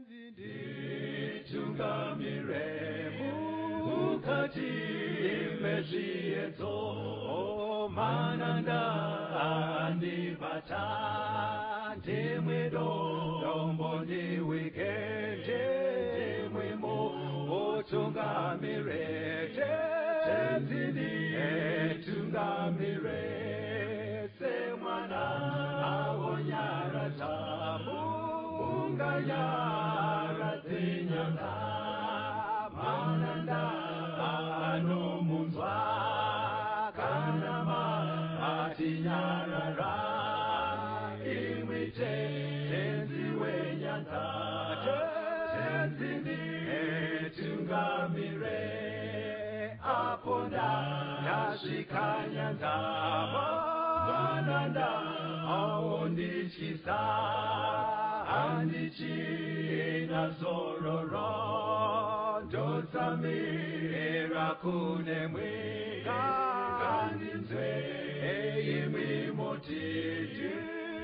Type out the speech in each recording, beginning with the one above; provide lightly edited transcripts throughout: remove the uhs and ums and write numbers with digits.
Nditungamire mukati mezviedzo, mananda andibata, ndimwe dombo ndiwike, ndimwe mutungamire, Tenzi nditungamire, semwana awonyaradza munganyaradze nyanga, mananda anomunzwa kana matinyarara, imwi Tenzi wenyanga, Tenzi nditungamire, apo ndasvika nyanza, mananda aondityisa, handichina zororo, ndotsamira kunemwi, ngandinzwe imwi moti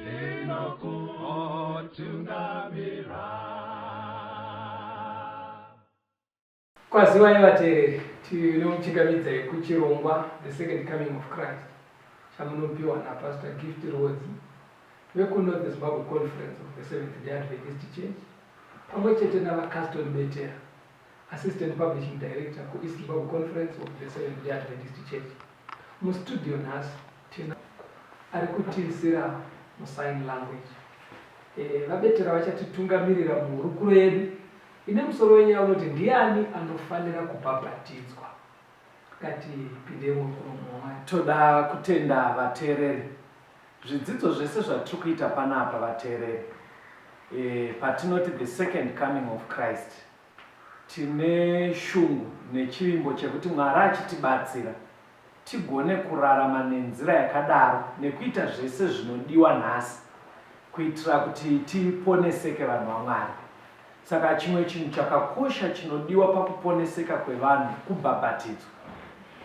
ndinokutungamira. Kwaziwai vateereri, tinomuchingamidzai kuchirongwa The Second Coming of Christ chamunopiwa naPastor Gift Rwodzi vekuNorth Zimbabwe Conference of the Seventh Day Adventist Church pamwe chete naVaCaston Betera, Assistant Publishing Director kuEast Zimbabwe Conference of the Seventh Day Adventist Church. Mustudio nhasi tina ari kutiisira musign language. E, VaBetera vachatitungamirira muhurukuro yedu ine musoro wenyaya unoti Ndiani anofanira kubhabhatidzwa? Ngatipindei muhurukuro muMwari. Toda kutenda vateereri. Zvidzidzo zvese zvatiri kuita panapa vateereri, e, patinoti the second coming of Christ, tine shungu nechivimbo chekuti Mwari achitibatsira tigone kurarama nenzira yakadaro nekuita zvese zvinodiwa nhasi kuitira kuti tiponeseke vanhu vaMwari. Saka chimwe chinhu chakakosha chinodiwa pakuponeseka kwevanhu kubhabhatidzwa.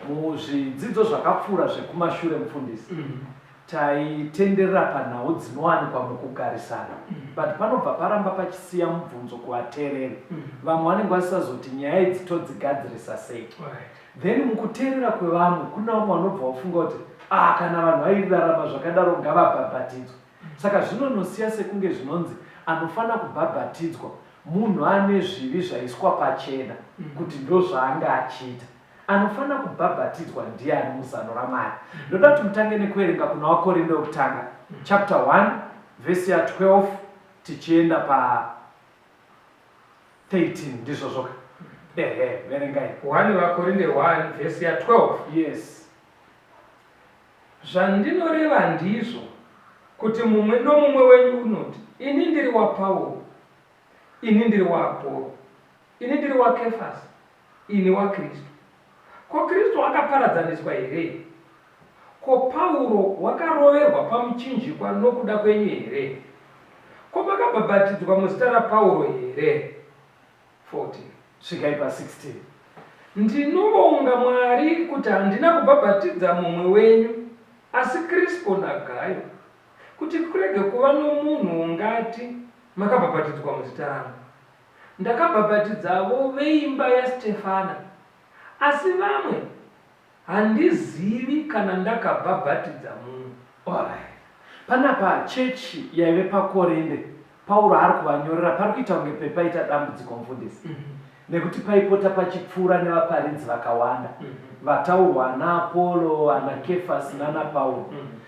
Muzvidzidzo zvakapfuura zvekumashure mufundisi taitenderera panhau dzinowanikwa mukugarisana but panobva paramba pachisiya mubvunzo kuvateereri. Vamwe vanenge vasisazoti nyaya idzi todzigadzirisa sei. Then mukuteerera kwevamwe kune vamwe vanobva vafunga kuti ah kana vanhu vairarama zvakadaro ngavabhabhatidzwe. Saka zvinonosiya sekunge zvinonzi anofanira kubhabhatidzwa munhu ane zvivi zvaiswa pachena kuti ndozvaanga achiita. Anofanira kubhabhatidzwa ndiani muzano raMwari? Ndoda kuti mutange nekuverenga kuna vaKorinde wekutanga chapter 1 vhesi ya 12 tichienda pa 13 ndizvozvoka? Ehe, verengai. 1 vaKorinde 1 vhesi ya 12. Yes. Zvandinoreva ndizvo, kuti mumwe nomumwe wenyu unoti, Ini ndiri waPauro, ini ndiri waAporo, ini ndiri waKefasi, ini waKristu. Ko Kristu akaparadzaniswa here? Ko Pauro wakaroverwa pamuchinjikwa nokuda kwenyu here? Ko makabhabhatidzwa muzita raPauro here? 14. Svikai pa 16. Ndinovonga Mwari kuti handina kubhabhatidza mumwe wenyu, asi Krispo naGayo, kuti kurege kuva nomunhu ungati makabhabhatidzwa muzita rangu. Ndakabhabhatidzavo veimba yaStefana, asi vamwe Handizivi kana ndakabhabhatidza mumwe. Alright. Panapa chechi yaive paKorinde, Pauro ari kuvanyorera, pari kuita kunge pepaita dambudziko mufundisi. Nekuti paipota pachipfuura nevaparidzi vakawanda. Vataurwa ana Apollo, ana Kefasi nana Pauro.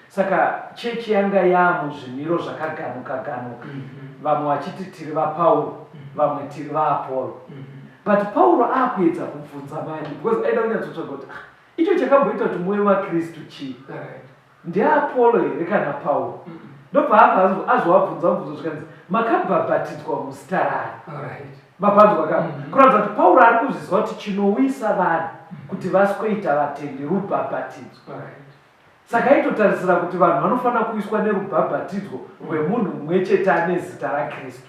Saka chechi yanga yaamuzvimiro zvakaganuka ganuka. Vamwe vachiti tiri vaPauro, vamwe tiri vaApollo. But Pauro akuedza kubvunza manje because aida kunyatsotsvaga kuti ah, icho chakamboita kuti muve maKristu chii? NdiApollo here kana Pauro? Ndobva abva azovabvunza mubvunzo zvikanzi makabhabhatidzwa muzita rani? Mapanzwa ka? Kuratidza kuti Pauro ari kuzviziva kuti chinowisa vanhu kuti vasikoita vatendi rubhabhatidzo. Saka aitotarisira kuti vanhu vanofanira kuiswa nerubhabhatidzwo rwemunhu mumwe chete ane zita raKristu.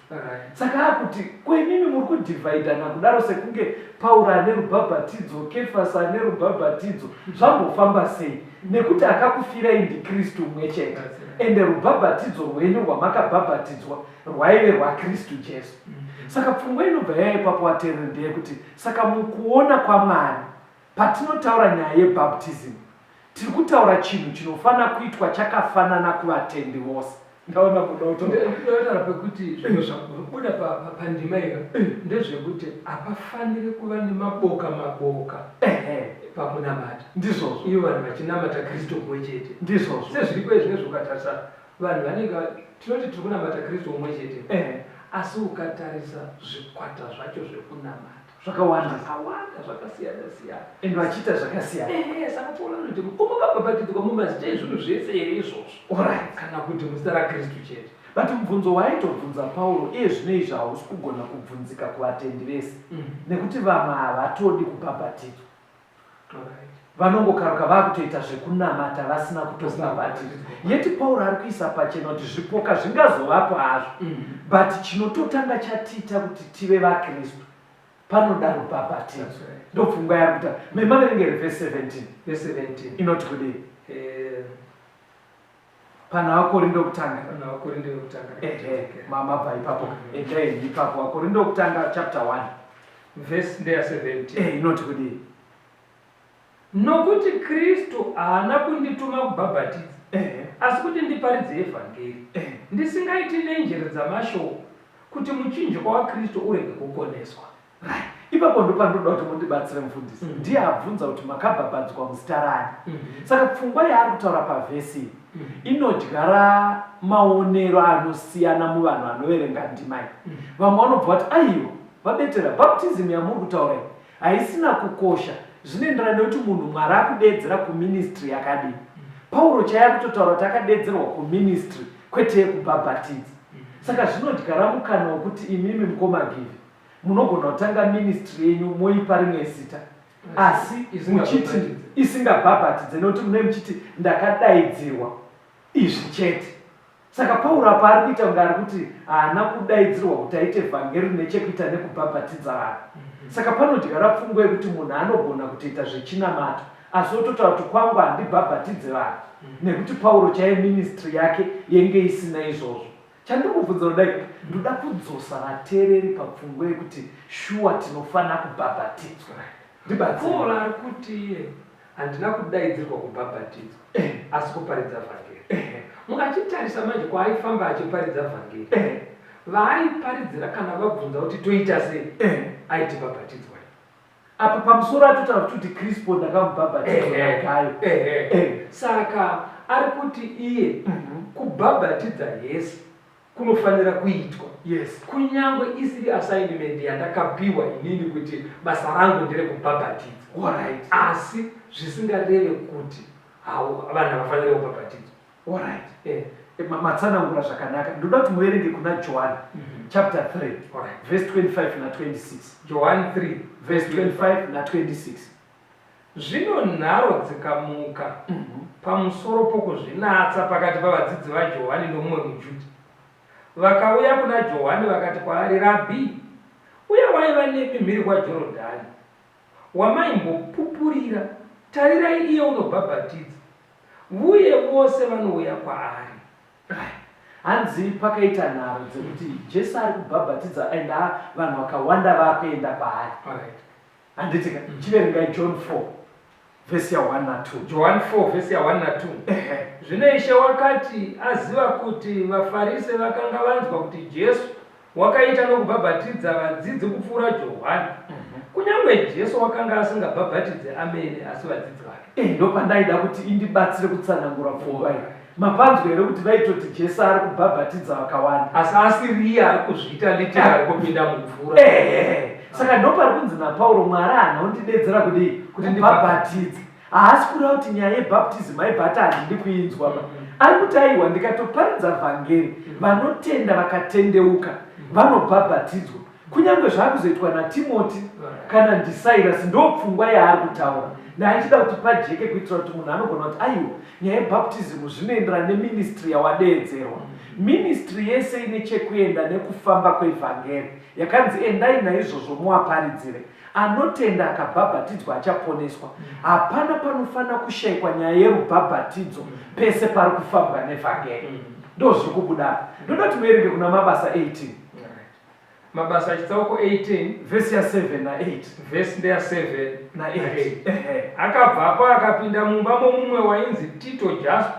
Saka akuti, ko imimi muri kudhivhaidhana kudaro sekunge Pauro ane rubhabhatidzo, Kefasi ane rubhabhatidzo, zvambofamba sei? Nekuti akakufirai ndiKristu mumwe chete. Ende rubhabhatidzo rwenyu rwamakabhabhatidzwa rwaive rwaKristu Jesu. Saka pfungwa inobva yaya ipapo vateereri ndeyekuti saka mukuona kwaMwari patinotaura nyaya yebaptism Tiri kutaura chinhu chinofanira kuitwa chakafanana kuvatendi vose. Ndaona kuda kutotaura pekuti zvinhu zvabuda pandima iyo ndezvekuti hapafaniri kuva nemaboka maboka pakunamata. Ndizvozvo. Ivo vanhu vachinamata Kristu mumwe chete. Ndizvozvo. Sezviriko izvinezvi ukatarisa vanhu vanenge tinoti tiri kunamata Kristu mumwe chete. Asi ukatarisa zvikwata zvacho zvekunamata Zvakawanda. Zvakawanda zvakasiyana siyana. And vachiita zvakasiyana. Ehe, saka Paul anoti ko makabhabhatidzwa mumazita ezvinhu zvese here izvozvo? Alright. Kana kuti muzita raKristu chete. But mubvunzo waaitobvunza Pauro iye zvino izvi hausi kugona kubvunzika kuvatendi vese. Nekuti vamwe havatodi kubhabhatidzwa. Vanongokaruka vakutoita zvekunamata vasina kutobhabhatidzwa. Yeti Pauro ari kuisa pachena kuti zvipoka zvingazovapo hazvo but chinototanga chatiita kuti tive vaKristu panoda rubhabhatidzo. Ndopfungwa yaari kuita. Memaverengere verse 17. Verse 17. Inoti kudii? Pana vaKorindo wekutanga. Pana vaKorindo wekutanga. Ehe, mabva ipapo. Endai ipapo vaKorindo wekutanga chapter 1. Verse ndeya 17. Eh, inoti kudii? Nokuti Kristu haana kundituma kubhabhatidza, asi kuti ndiparidze evhangeri, ndisingaiti nenjere dzamashoko, kuti muchinjikwa waKristu urege kukoneswa. Right. Ipapo ndopandinoda kuti mundibatsire mufundisi. Ndiye abvunza kuti makabhabhadzwa muzita rani. Saka pfungwa yaari kutaura pavhesi iyi inodyara maonero anosiyana muvanhu vanoverenga ndima iyi. Vamwe vanobva vati aiwa vabetera baptism yamuri kutaura iyi haisina kukosha zvinoenderana nekuti munhu Mwari akudeedzera kuministry yakadii. Pauro chaiye ari kutotaura kuti akadeedzerwa kuministry kwete yekubhabhatidza. Saka zvinodyara mukana wekuti imimi mukoma Givi Munogona kutanga ministry yenyu moipa rimwe zita asi muchiti isingabhabhatidze nekuti munee muchiti ndakadaidzirwa izvi chete. Saka Pauro apa ari kuita kunge ari kuti haana kudaidzirwa kuti aite vhangeri rine chekuita nekubhabhatidza vanhu. Saka panodyara pfungwa yekuti munhu anogona kutoita zvechinamato asi ototaura kuti kwangu handibhabhatidze vanhu nekuti Pauro chaiye ministry yake yenge isina izvozvo. Chandiri kubvunza kudai, ndoda kudzosa vateereri papfungwa yekuti shuwa tinofanira kubhabhatidzwa. Ndibatsire. Paul ari kuti iye handina kudaidzirwa kubhabhatidzwa asi kuparidza vhangeri. Mukachitarisa manje kwaaifamba achiparidza vhangeri, vaaiparidzira kana vabvunza kuti toita sei, aiti bhabhatidzwai. Apa pamusoro atotaura kuti Crispo ndakamubhabhatidza naGayo. Ehe. Saka ari kuti iye kubhabhatidza yes kunofanira kuitwa. Yes. Kunyangwe isiri assignment yandakapiwa inini kuti basa rangu nderekubhabhatidza. Alright. Asi zvisingareve kuti vanhu havafanire kubhabhatidzwa. Alright. Matsanangura zvakanaka. Ndoda kuti muverenge kuna Johani chapter 3 Alright. verse 25 na 26. Johani 3 verse 25 na 26. Zvino nharo dzikamuka pamusoro pokuzvinatsa pakati pavadzidzi vaJohani nomumwe muJudha. Vakauya kuna Johani vakati kwaari, Rabhi, uya waiva nemi mhiri kwaJorodhani, wamaimbopupurira, tarirai iye unobhabhatidza, vuye vose vanouya kwaari. Hanzi pakaita nharo dzekuti Jesu ari kubhabhatidza and vanhu vakawanda vakuenda kwaari. Handiti ka? Chiverengai John 4 vhesi ya 1 na 2. John 4 vhesi ya 1 na 2. Zvino Ishe wakati aziva kuti vaFarise vakanga vanzwa kuti Jesu wakaita nokubhabhatidza vadzidzi kupfuura Johwani, kunyange Jesu wakanga asingabhabhatidzi amene asi vadzidzi vake. Eh, ndopandaida kuti indibatsire kutsanangura pfungwa iyi. Mapanzwa here kuti vaitoti Jesu ari kubhabhatidza vakawanda? Asi asiriye ari kuzviita literally kupinda mumvura. Ehe. Saka ndopari kunzi naPauro Mwari haana kundidedzera kudii? Kuti ndibhabhatidze. Haasi kureva kuti nyaya yebaptism aibva ati handidi kuinzwa ba. Ari kuti aiwa ndikatoparidza vhangeri vanotenda vakatendeuka vanobhabhatidzwa. Kunyange zvaakuzoitwa naTimoti kana ndiSairasi ndopfungwa yaari kutaura. Ndaichida kuti pajeke kuitira kuti munhu anogona kuti aiwa, nyaya yebaptism zvinoenderana neministry yawadeedzerwa. Ministry yese ine chekuenda nekufamba kwevhangeri yakanzi endai naizvozvo muwaparidzire. Anotenda akabhabhatidzwa achaponeswa. Hapana panofanira kushaikwa nyaya yerubhabhatidzo pese pari kufambwa nevhangeri. Ndozviri kubuda apa. Ndoda kuti muerenge kuna Mabasa 18. Mabasa chitsauko 18 vhesi ya 7 na 8. Vhesi ndeya 7 na 8. Ehe. Akabvapo akapinda mumba momumwe wainzi Tito Justo,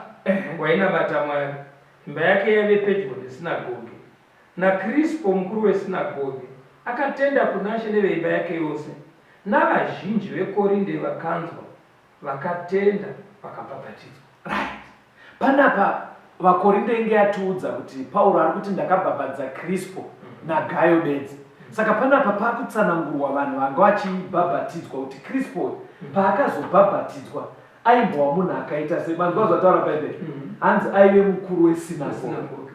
wainamata Mwari. Imba yake yaive pedyo nesinagoge. NaKrispo mukuru wesinagoge akatenda kunaShe neveimba yake yose, navazhinji veKorinde vakanzwa, vakatenda, vakabhabhatidzwa. Right. Panapa VaKorinde inge yatiudza kuti Pauro ari kuti ndakabhabhadza Krispo naGayo bedzi. Saka panapa pakutsanangurwa vanhu vanga vachibhabhatidzwa kuti Krispo paakazobhabhatidzwa aimbova munhu akaita sei. Manzwa zvataura Bhaibheri? Hanzi aive mukuru wesinagoge.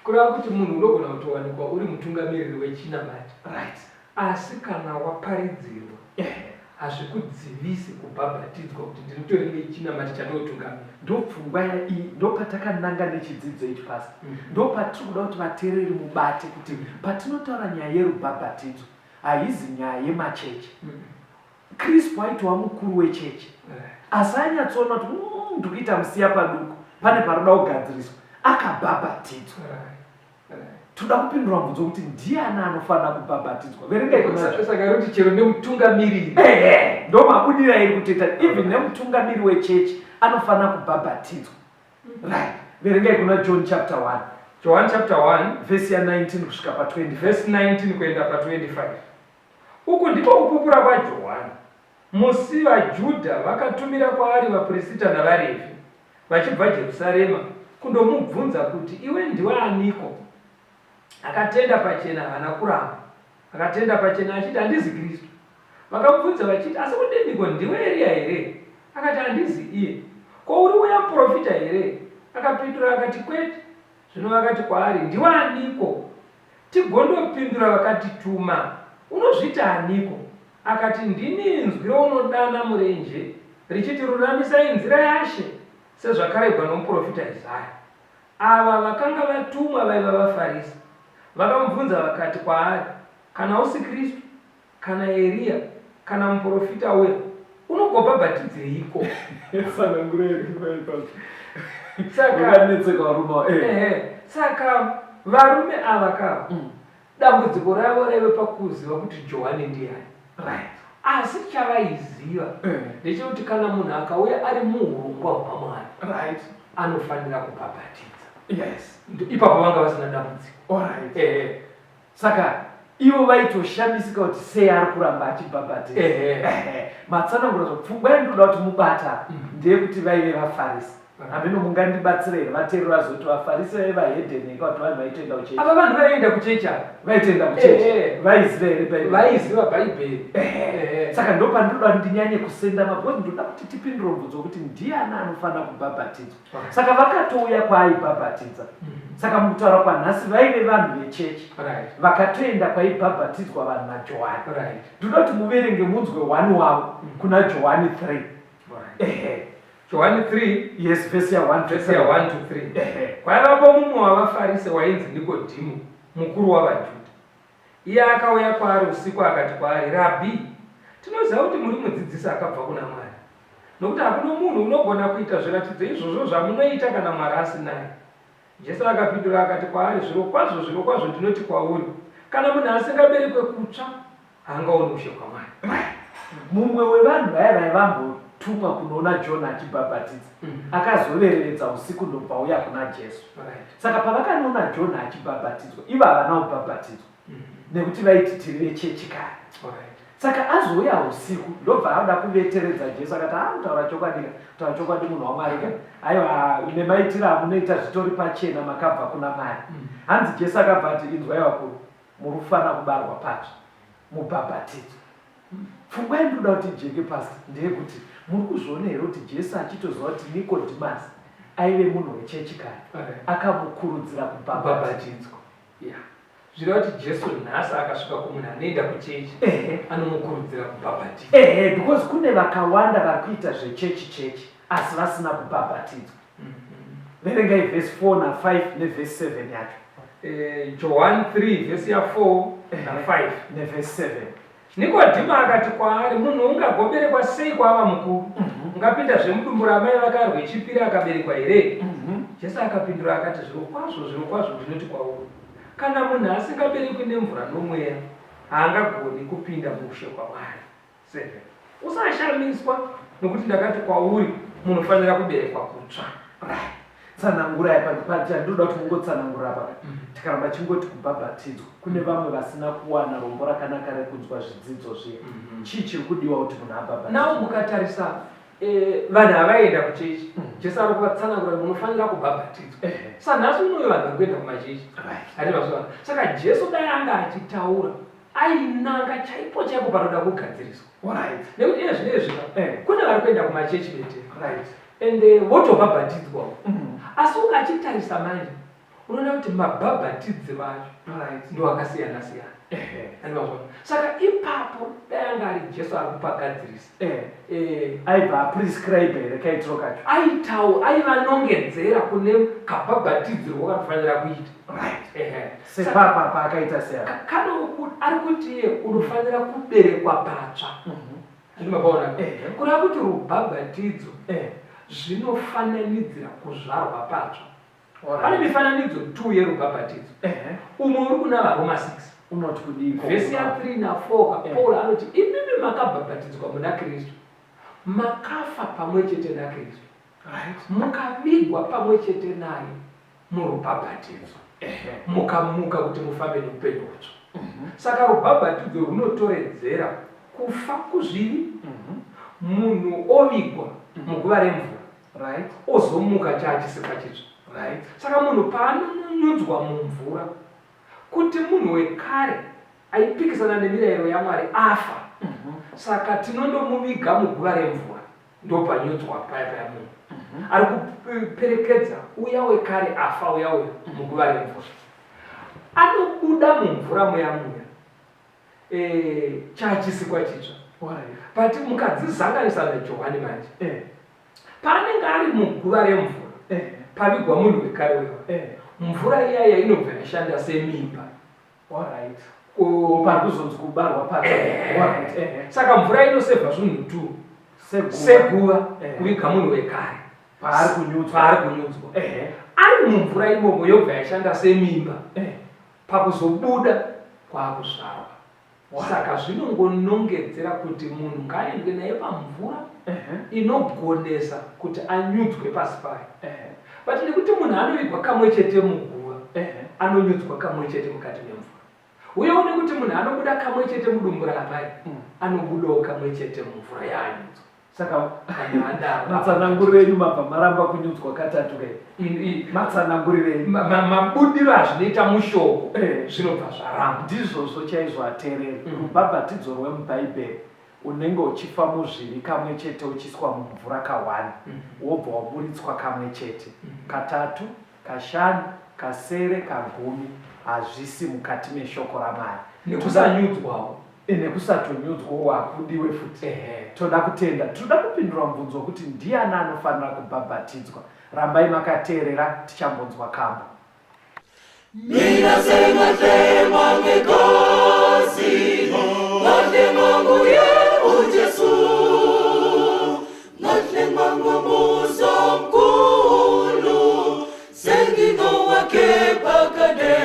Kureva kuti munhu unogona kutowanikwa uri mutungamiriri wechinamati. Right. Asi kana waparidzirwa hazvikudzivisi kubhabhatidzwa kuti ndinotori nechinamati chandinotungamira. Ndopfungwa iyi, ndopatakananga nechidzidzo ichi Pastor. Ndopatiri kuda kuti vateereri mubate kuti patinotaura nyaya yerubhabhatidzo haizi nyaya yemachechi. Crispo aitova mukuru wechechi asi anyatsoona kuti ndikuita musiya paduku pane paroda kugadziriswa akabhabhatidzwa. Toda kupindura mubvunzo kuti ndiani anofanira kubhabhatidzwa. Verengai kuna Saka kuti chero nemutungamiriri. Ehe, ndo mabudira iri kutoita even nemutungamiri wechechi anofanira kubhabhatidzwa. Right. Verengai kuna John chapter 1. John chapter 1 verse ya 19 kusvika pa 25. Verse 19 kuenda pa 25. Uku ndiko kupupura kwaJohani, musi vaJudha vakatumira kwaari vaPrisita navaRevhi, vachibva Jerusarema, kundomubvunza kuti, Iwe ndiwe aniko? Akatenda pachena, haana kuramba. Akatenda pachena achiti, Handizi Kristu. Vakamubvunza vachiti, Asi kudiniko? Ndiwe Eria here? Akati, Handizi iye. Ko uri uya muprofita here? Akapindura akati, Kwete. Zvino vakati kwaari, Ndiwe aniko? Tigondopindura vakatituma, Unozviti aniko? Akati, Ndini inzwi rounodana murenje, richiti, Ruramisai nzira yaShe, sezvakarebwa nomuprofita Isaya. Ava vakanga vatumwa vaiva vaFarisi. Vakamubvunza vakati kwaari, Kana usi Kristu, kana Eria, kana muprofita uya, unogobhabhatidzeiko? Tsananguro iri ipapo. Saka Vakanetseka varume ava. Eh. Ehe, saka varume ava ka dambudziko ravo raive pakuziva kuti Johani ndiani. Right. Asi chavaiziva ndechekuti kana munhu akauya ari muhurongwa hwaMwari Right. anofanira kubhabhatidza. Yes. Ipapo vanga vasina dambudziko. All right. Ehe. Saka ivo vaitoshamisika kuti sei ari kuramba achibhabhatidza. Ehe. Matsanangura zvo pfungwa yandinoda kuti mubata ndeyekuti vaive vaFarisi. Hameno mungandibatsira here vateereri vazoti vaFarisi vaive vahedheni here kana kuti vanhu vaitoenda kuchechi? Ava vanhu vaienda kuchechi ava. Vaitoenda kuchechi. Vaiziva here Bhaibheri? Vaiziva Bhaibheri. Ehe. Saka ndopandinoda kuti ndinyanye kusenda mabvunzo ndinoda kuti tipindure mubvunzo wekuti ndiani anofanira kubhabhatidzwa. Saka vakatouya kwaaibhabhatidza. Saka mukutaura kwanhasi vaive vanhu vechechi vakatoenda kwaibhabhatidzwa vanhu naJohani. Ndinoda kuti muverenge munzwe one wavo kuna Johani 3. Ehe. Johani 3 Yes, verse ya 1 to verse ya 3. 1 to 3. Ehe. Kwaivapo mumwe wavaFarise wainzi Nikodhimo, mukuru wavaJudha. Iye akauya kwaari usiku akati kwaari, Rabhi, tinoziva kuti muri mudzidzisi akabva kuna Mwari, nokuti hakuno munhu unogona kuita zviratidzo izvozvo zvamunoita kana Mwari asinaye. Jesu akapindura akati kwaari, Zvirokwazvo, zvirokwazvo ndinoti kwauri, kana munhu asingaberekwe kutsva, haangaoni ushe hwaMwari. Mumwe wevanhu vaya vaivambotumwa kunoona John achibhabhatidza akazoverevedza usiku ndobva auya kuna Jesu. Saka pavakanoona John achibhabhatidzwa, ivo havana kubhabhatidzwa nekuti vaiti tiri vechechi kare. Saka azouya usiku ndobva anoda kuveteredza Jesu akati, ah, kutaura chokwadi ka, kutaura chokwadi munhu waMwari ka, aiwa nemaitiro amunoita zvitori pachena makabva kuna Mwari. Hanzi Jesu akabva ati, inzwai vakuru, muri kufanira kubarwa patsva mubhabhatidzwe. Pfungwa yandinoda kuti ijeke pasi ndeyekuti muri kuzviona here kuti Jesu achitoziva kuti Nikodhimasi aive munhu wechechi kare, akamukurudzira kubhabhatidzwa. Yeah. Zvireva kuti Jesu nhasi akasvika kumunhu anoenda kuchechi anomukurudzira kubhabhatidzwa. Ehe, because kune vakawanda vari kuita zvechechi chechi asi vasina kubhabhatidzwa. Verengai vhesi 4 na5 nevhesi 7 yacho. Johani 3 vhesi ya 4 na5. Nevhesi 7. Nikodhimo akati kwaari, Munhu ungagoberekwa sei kwaava mukuru? Ungapindazve mudumbu ramai vake rwechipiri akaberekwa here? Jesu akapindura akati, Zvirokwazvo, zvirokwazvo ndinoti kwauri, kana munhu asingaberekwi nemvura noMweya, haangagoni kupinda muushe hwaMwari. 7 Usashamiswa nokuti ndakati kwauri, Munofanira kuberekwa kutsva. Right. Tsanangurai chandinoda kuti mungotsanangura apa tikaramba chingoti kubhabhatidzwa kune vamwe vasina kuwana rombo rakanaka rekunzwa zvidzidzo zviya. Chii chiri kudiwa kuti munhu abhabhatidzwe? Now mukatarisa vanhu havaienda kuchechi, Jesu ari kuvatsanangura kuti munofanira kubhabhatidzwa. Sanhasi unoyo vanhu vari kuenda kumachechi. Handi mazviona? Saka Jesu dai anga achitaura ainanga chaipo chaipo panoda kugadziriswa. Nekuti iye zvino izvi kune vari kuenda kumachechi bete. Ende votobhabhatidzwawo. Asi ukachitarisa manje unoona kuti mabhabhatidziro acho ndo akasiyana siyana. Handi mazviona? Saka ipapo dai anga ari Jesu ari kupagadzirisa. Aibva aprescribe here kaitiro kacho? Aitawo, aivanongedzera kune kabhabhatidzirwo kanofanira kuita. Sepapa paakaita seapa. Ari kuti iye unofanira kuberekwa patsva. Handiti mapaona? Kureva kuti rubhabhatidzo zvinofananidzira kuzvarwa patsva. Pane mifananidzo 2 yerubhabhatidzo. Umwe uri kuna vaRoma 6. Unoti kudii ikoko? Vhesi ya 3 na 4 ka Paul anoti imimi makabhabhatidzwa muna Kristu, makafa pamwe chete naKristu, mukavigwa pamwe chete naye murubhabhatidzo, mukamuka kuti mufambe neupenyu hutsva. Saka rubhabhatidzo runotoredzera kufa kuzvivi, munhu ovigwa muguva remvura, ozomuka chaachisikwa chitsva. Saka munhu paanonyudzwa mumvura, kuti munhu wekare aipikisana nemirayiro yaMwari afa, saka tinondomuviga muguva remvura. Ndopanyudzwa paya paya munhu ari kuperekedza uya wekare afa uya uya muguva remvura. Anobuda mumvura muya muya chaachisikwa chitsva. But mukadzizanganisa naJohani manje, paanenge ari muguva remvura, pavigwa munhu wekare uya, mvura iya iya inobva yashanda semimba. Pari kuzonzi kubarwa patsva. Saka mvura inosevha zvinhu 2. Seguva kuviga munhu wekare paari kunyudzwa. Paari kunyudzwa. Ari mumvura imomo yobva yashanda semimba. Pakuzobuda kwaakuzvarwa. Saka zvinongonongedzera kuti munhu ngaaendwe naye pamvura inogonesa kuti anyudzwe pasi payo. But nekuti munhu anovigwa kamwe chete muguva, anonyudzwa kamwe chete mukati memvura. Uyewo nekuti munhu anobuda kamwe chete mudumbu raamai, anobudawo kamwe chete mumvura yaanyudzwa. Saka matsananguriro enyu mabva maramba kunyudzwa katatu ke? Matsananguriro enyu. Mabudiro azvinoita mushoko zvinobva zvaramba. Ndizvozvo chaizvo ateereri. Rubhabhatidzo rwemuBhaibheri unenge uchifa muzvivi kamwe chete uchiiswa mumvura kahwani wobva waburitswa kamwe chete. Katatu, kashanu, kasere, kagumi hazvisi mukati meshoko raMwari. Nekusanyudzwawo. Nekusatonyudzwawo hakudiwe futi. Toda kutenda. Tinoda kupindura mubvunzo wekuti ndiani anofanira kubhabhatidzwa. Rambai makateerera tichambonzwa kambo. Mina sengahlengwa ngegazi, ngahlengwa nguye uJesu, ngahlengwa ngomusa omkhulu, sengingowakhe phakade.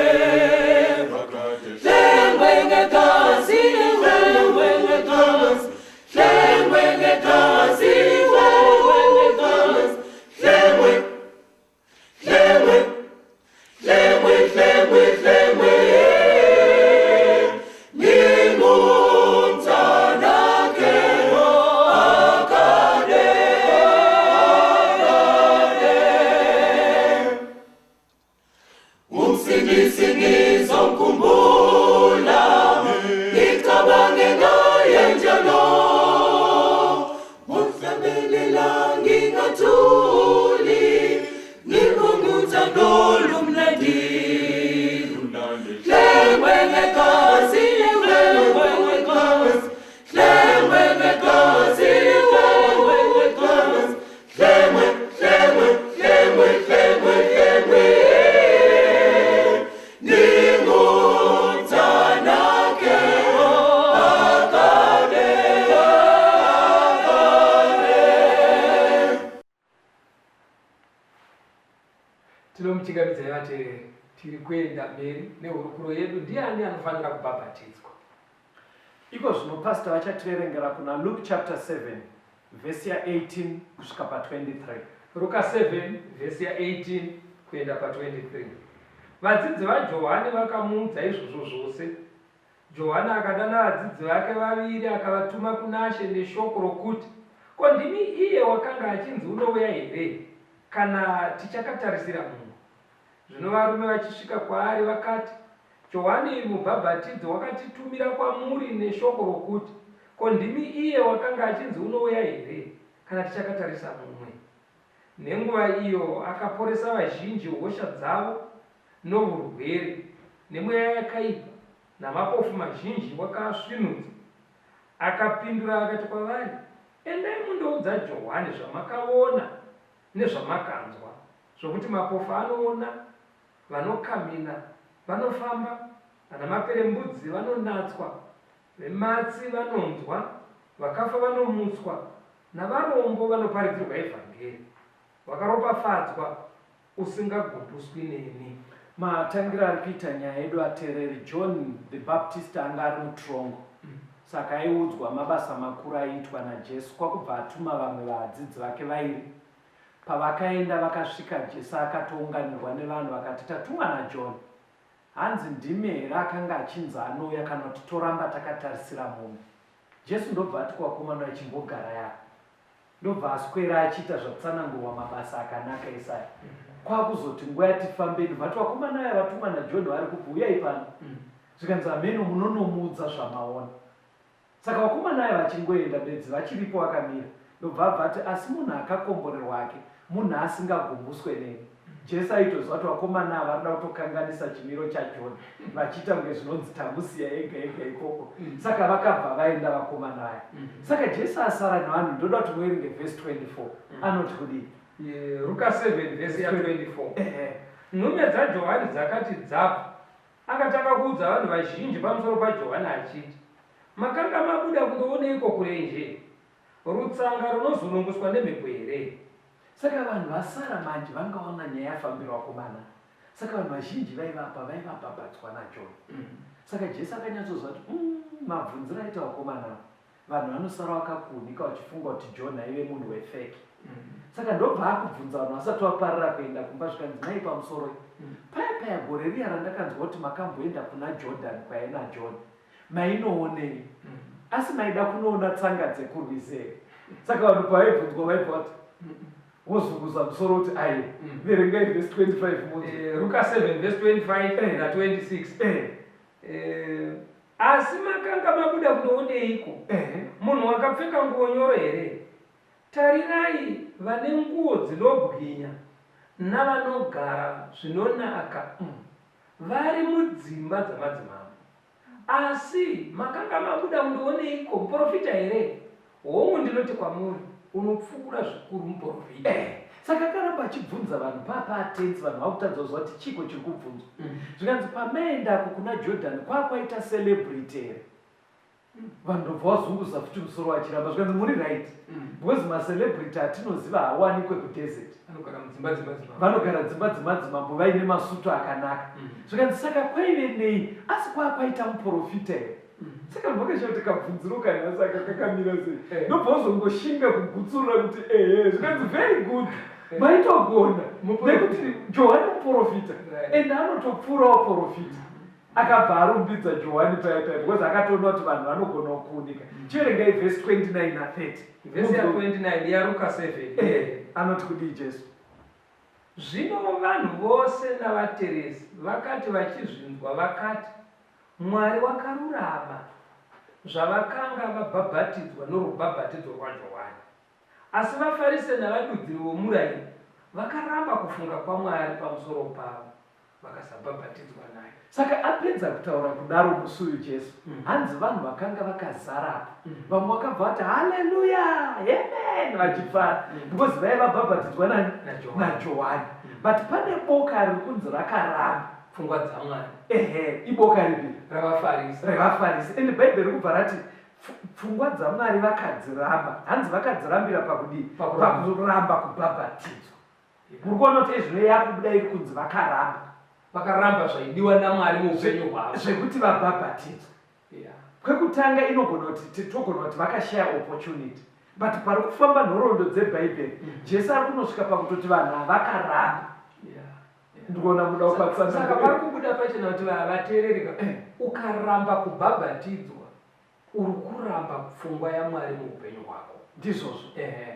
Hlengwe ngegazi, hlengwe ngegazi, hlengwe ngegazi, hlengwe ngegazi, hlengwe, hlengwe, hlengwe, hlengwe, hlengwe. Vateereri, tiri kuenda mberi nehurukuro yedu Ndiani anofanira kubhabhatidzwa? Iko zvino pastor vachativerengera kuna Luke chapter 7 vhesi ya 18 kusvika pa 23. Ruka 7 vhesi ya 18 kuenda pa 23. Vadzidzi vaJohani vakamuudza izvozvo zvose. Johani akadana vadzidzi vake vaviri akavatuma kunaShe neshoko rokuti, Ko ndimi iye wakanga achinzi unouya here, kana tichakatarisira mumwe? Zvino varume vachisvika kwaari vakati, Johani mubhabhatidzi wakatitumira kwamuri neshoko rokuti, Ko ndimi iye wakanga achinzi unouya here, kana tichakatarisa mumwe? Nenguva iyo akaporesa vazhinji hosha dzavo novurwere, nemweya yakaipa, namapofu mazhinji wakaasvinudza. Akapindura akati kwavari, Endai mundoudza Johwani zvamakavona nezvamakanzwa, zvokuti mapofu anoona, vanokamhina vanofamba, vanamaperembudzi vanonatswa, vematsi vanonzwa, vakafa vanomutswa, navarombo vanoparidzirwa evhangeri. Wakaropafadzwa usingagumbuswi neni. Matangiro ari kuita nyaya yedu ateereri, John the Baptist anga ari mutirongo saka aiudzwa mabasa makuru aiitwa naJesu kwakubva atuma vamwe vadzidzi vake vairi. Pavakaenda vakasvika Jesu akatounganirwa nevanhu vakati tatumwa naJohn. Hanzi ndimi here akanga achinzi anouya kana kuti toramba takatarisira mumwe. Jesu ndobva ati kuvakomana vachimbogarai apa. Ndobva aswera achiita zvatsanangurwa mabasa akanaka ese aya. Kwakuzoti nguva yati fambei ndobva ati vakomana aya vatumwa naJohn vari kupi huyai pano. Zvikanzi hameno munonomuudza zvamaona. Saka vakomana aya vachingoenda bedzi vachiripo vakamira ndobva abva ati asi munhu akakomborerwa hake munhu asingagumbuswe neni. Jesu aitoziva kuti vakomana ava varikuda kutokanganisa chimiro chaJohn vachiita kunge zvinonzi tamusiya ega ega ikoko. Saka vakabva vaenda vakomana aya. Saka Jesu asara nevanhu ndoda kuti muverenge vhesi 24 anoti kudii? Ruka 7 vhesi ya 24. Nhume dzaJohani dzakati dzabva, akatanga kuudza vanhu vazhinji pamusoro paJohani achiti, Makanga mabuda kundooneiko kurenje? Rutsanga runozununguswa nemhepo here? Saka vanhu vasara manje vangaona nyaya yafambira vakomana. Saka vanhu vazhinji vaivapa vaivabhabhadzwa naJohn. Saka Jesu akanyatsoziva kuti mabvunziro aita vakomana ava, vanhu vanosara vakakuhunika vachifunga kuti John aive munhu wefeki. Saka ndobva akubvunza vanhu vasati vaparira kuenda kumba zvikanzi nhai pamusoroi. Paya paya gore riya randakanzwa kuti makamboenda kuna Jordan kwaive naJohn. Mainoonei? Asi maida kunoona tsanga dzekurwizi here? Saka vanhu pavaibvunzwa vaibva vati wozunguza musoro kuti aiwa. Verengai vhesi 25 munzwe. Ruka 7 vhesi 25 na 26. Asi makanga mabuda kunooneiko? Munhu wakapfeka nguo nyoro here? Tarirai vane nguo dzinobwinya navanogara zvinonaka vari mudzimba dzamadzimambo. Asi makanga mabuda kundooneiko? Muporofita here? Hongu, ndinoti kwamuri, unopfuura zvikuru muporofita. Saka akaramba achibvunza vanhu paapaatenzi, vanhu vakutadza kuziva kuti chiiko chiri kubvunzwa. Zvikanzi pamaendako kuna Jordan kwakwaita celebrity here? Vanhu ndobva vazunguza futi musoro vachiramba zvikanzi muri right because macelebrity atinoziva haawanikwe kudesert. Vanogara mudzimba dzemadzimambo. Vanogara dzimba dzemadzimambo vaine masutu akanaka. Zvikanzi saka kwaive nei asi kwakwaita muporofita here? Saka vanhu vakashaya kuti kabvunziro kanhasi aka kakamira sei. Ndobva wazongoshinga kugutsurira kuti ehe zvikanzi very good. Maitogona nekuti Johani muporofita and anotopfuura vaporofita. Akabva arumbidza Johani paya paya because akatoona kuti vanhu vanogona kuunika. Chiverengai vhesi 29 na 30. Vhesi ya 29 yaRuka 7. Anoti kudii Jesu? Zvino vanhu vose navateresi vakati vachizvinzwa vakati, Mwari wakarurama, zvavakanga vabhabhatidzwa norubhabhatidzo rwaJohani. Asi vaFarise navadudziri vomurayiro vakaramba kufunga kwaMwari pamusoro pavo, vakasabhabhatidzwa naye. Saka apedza kutaura kudaro musi uyu Jesu, hanzi vanhu vakanga vakazara apa, vamwe vakabva vati haleluya, amen, vachifara because vaiva vabhabhatidzwa nani? NaJohani. But pane boka riri kunzi rakaramba pfungwa dzaMwari. Ehe, iboka ripi? RavaFarisi. RevaFarisi. Ende Bhaibheri riri kubva rati pfungwa dzaMwari vakadziramba. Hanzi vakadzirambira pakudii? Pakuramba. Pakuramba kubhabhatidzwa. Muri kuona kuti ezvino yakubuda iri kunzi vakaramba. Vakaramba zvaidiwa naMwari muupenyu hwavo. Zvekuti vabhabhatidzwe. Kwekutanga inogona kuti togona kuti vakashaya opportunity but pari kufamba nhoroondo dzebhaibheri Jesu ari kunosvika pakutoti vanhu havakaramba. Ndikuona kuda kukwatsanangura. Saka pari kubuda pachena kuti vateereri ka, ukaramba kubhabhatidzwa uri kuramba pfungwa yaMwari muupenyu hwako. Ndizvozvo.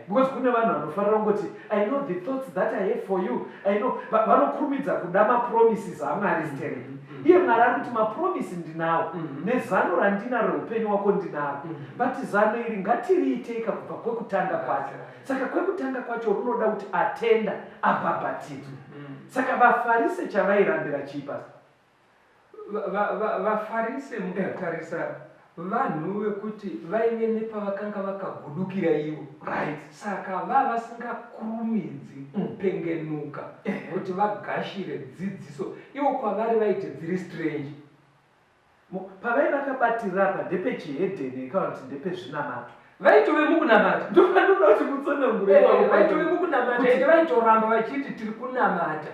Because kune vanhu vanofarira kungoti I know the thoughts that I have for you. I know vanokurumidza kuda mapromises aMwari stereki. Iye Mwari ari kuti mapromise ndinawo nezano randinaro reupenyu wako ndinaro. But zano iri ngatiriiteika kubva kwekutanga kwacho. Saka kwekutanga kwacho runoda kuti atenda abhabhatidzwe. Saka vaFarise chavairambira chii pastor? VaFarise mukatarisa vanhu vekuti vaive nepavakanga vakagudukira ivo. Right. Saka vavasingakurumidzi kupengenuka kuti vagashire dzidziso ivo kwavari vaiti dziri strange. Pavaive vakabatirira apa ndepechihedheni kana kuti ndepezvinamato? Vaitove mukunamata. Ndopandinoda kuti mutsanangure ipapo. Vaitove mukunamata ende vaitoramba vachiti tiri kunamata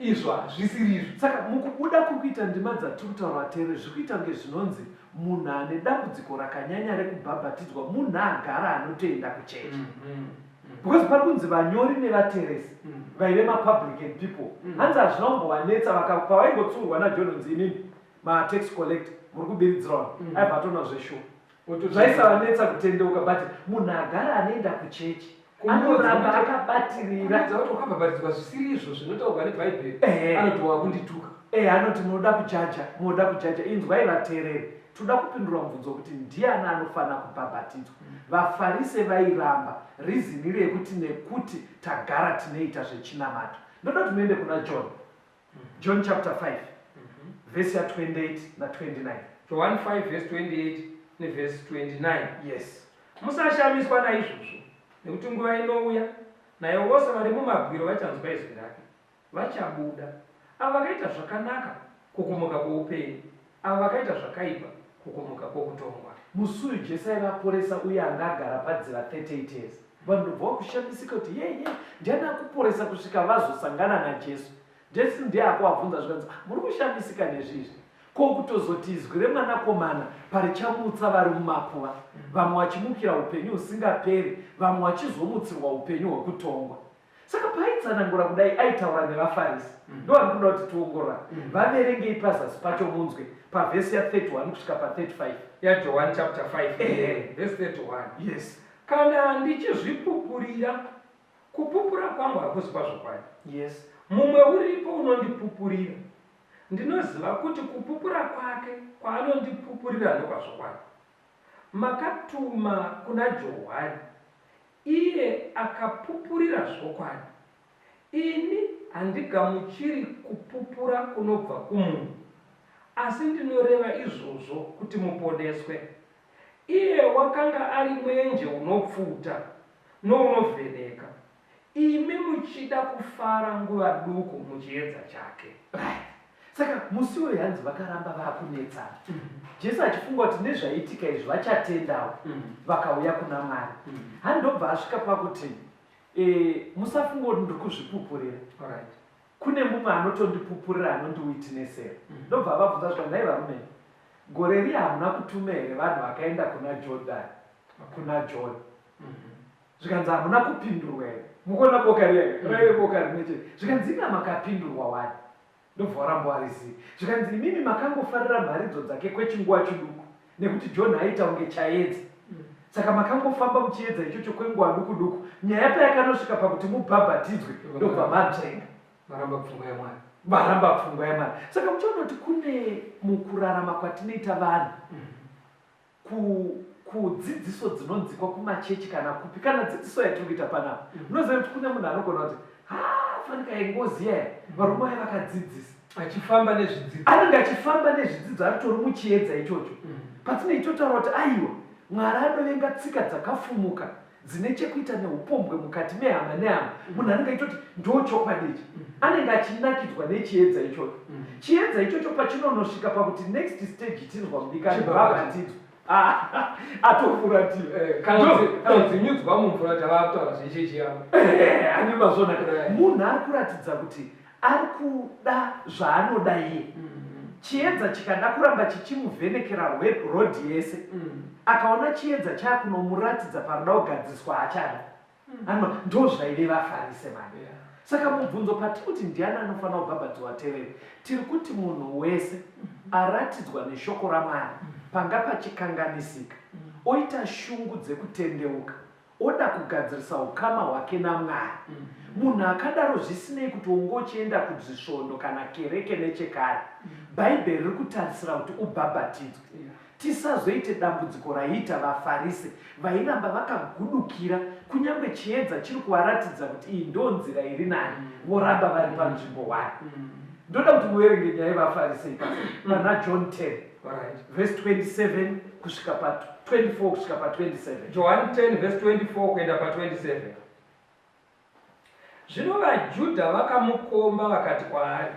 izvo hazvisiri izvo. Saka mukubuda kuri kuita ndima dzatiri kutaura vateereri zviri kuita kunge zvinonzi munhu ane dambudziko rakanyanya rekubhabhatidzwa munhu agara anotoenda kuchechi. Because pari kunzi vanyori nevateresi vaive mapublican people hanzi hazvina kumbovanetsa pavaingotsuurwa naJohn kunzi imimi ma tax collector muri kubiridzira vanhu mm. aibva atoona zveshuwa zvaisavanetsa kutendeuka but munhu agara anoenda kuchechi anoramba akabatirira kuti wakabhabhatidzwa zvisiri izvo zvinotaurwa nebhaibheri anoti wakundituka eh anoti munoda kujaja munoda kujaja inzwai vateereri toda kupindura mubvunzo wekuti ndiani anofanira kubhabhatidzwa mm. Vafarise vairamba reason iri yekuti nekuti tagara tinoita zvechinamato ndoda kuti muende kuna John John chapter 5 verse ya 28 na 29. John 5 verse 28 neverse 29. Yes. Musashamiswa naizvozvo, nekuti nguva inouya, nayo vose vari mumabwiro vachanzwa izwi rake, vachabuda, avo vakaita zvakanaka kukumuka kwoupenyu, avo vakaita zvakaipa kukumuka kwokutongwa. Musi uyu Jesu aiva aporesa uye anga agara padziva 38 years. Vanhu ndobva vakushamisika kuti ye ye ndiani akuporesa kusvika vazosangana naJesu. Jesu ndiye akuvabvunza zvikanzi ah, muri kushamisika nezviizvi ko kutozoti izwi remwanakomana parichamutsa vari mumakuva vamwe vachimukira upenyu husingaperi vamwe vachizomutsirwa upenyu hwekutongwa. Saka paaitsanangura kudai aitaura nevaFarisi. Ndovandinoda kuti tiongorora. Vaverengei pazasi pacho munzwe pavhesi ya 31 kusvika pa 35. YaJohani chapter 5 verse 31. Yes. Kana ndichizvipupurira, kupupura kwangu hakuzi kwazvokwadi. Yes. Mumwe uripo unondipupurira, ndinoziva kuti kupupura kwake kwaanondipupurira ndokwazvokwadi. Makatuma kuna Johwani, iye akapupurira zvokwadi. Ini handigamuchiri kupupura kunobva kumunhu, asi ndinoreva izvozvo kuti muponeswe. Iye wakanga ari mwenje unopfuta nounovheneka, imi muchida kufara nguva duku muchiedza chake. Right. Saka musi uyu hanzi vakaramba vakunetsana. Mm -hmm. Jesu achifunga kuti nezvaiitika izvi vachatendawo. Mm -hmm. Vakauya kuna Mwari. Mm -hmm. Handobva asvika pakuti e, musafunga kuti ndiri kuzvipupurira. Right. Kune mumwe anotondipupurira anondiwitnesera. Mm -hmm. Ndobva avabvunza zvika nhai varume. Gore riya hamuna kutuma here vanhu vakaenda kuna Jordan, kuna John? Mm -hmm. Zvikanzi hamuna kupindurwa here? Mukuona boka riya mm. raive boka rimwe chete. Zvikanzi inga makapindurwa wani? Ndobva waramba wariziva. Zvikanzi imimi makangofarira mharidzo dzake kwechinguva chiduku nekuti John aiita kunge chaedza. Mm. Saka makangofamba muchiedza ichocho kwenguva duku duku. Nyaya payakanosvika pakuti mubhabhatidzwe ndobva madzvenga. Maramba pfungwa yaMwari. Maramba pfungwa yaMwari. Saka muchaona kuti kune mukurarama kwatinoita vanhu kudzidziso dzinonzikwa kumachechi kana kupi kana dzidziso yatiri kuita panapa munoziva kuti kune munhu anogona kuti ha fanika yengozi yaya varume vaya vakadzidzisa achifamba nezvidzidzo anenge achifamba nezvidzidzo aritori muchiedza ichocho patinei totaura kuti aiwa Mwari anovenga tsika dzakafumuka dzine chekuita neupombwe mukati mehama nehama munhu anenge achitoti ndo chokwadi ichi anenge achinakidzwa nechiedza ichocho chiedza ichocho pachinonosvika pakuti next stage tinzwa mudikani bhabhatidzwa ah, atofuratira eh, kana kudzinyudzwa mumvura tava kutaura zvechechi yavo eh, ane mazvona munhu ari kuratidza kuti. Ari kuda zvaanoda iye. Chiedza chikada kuramba chichimuvhenekera road yese, akaona chiedza chaakunomuratidza paroda kugadziriswa haachada. Ano ndo zvaive vaFarise mani. Saka mubvunzo patiri kuti ndiani anofanira kubhabhatidzwa tevere, tiri kuti munhu wese aratidzwa neshoko raMwari panga pachikanganisika, oita shungu dzekutendeuka, oda kugadzirisa ukama hwake naMwari. Munhu akadaro zvisinei kuti wonge uchienda kudzisvondo kana kereke nechekare, Bhaibheri riri kutarisira kuti ubhabhatidzwe. Tisazoite dambudziko raiita vaFarise vairamba vakagudukira kunyange chiedza chiri kuvaratidza kuti iyi ndo nzira iri nani, voramba vari panzvimbo one. Ndoda kuti muverenge nyaya yevaFarise ipasi pana John 10 verse 27 kusvika pa 24 kusvika pa 27. John 10 verse 24 kuenda pa 27. Zvino vaJudha vakamukomba vakati kwaari,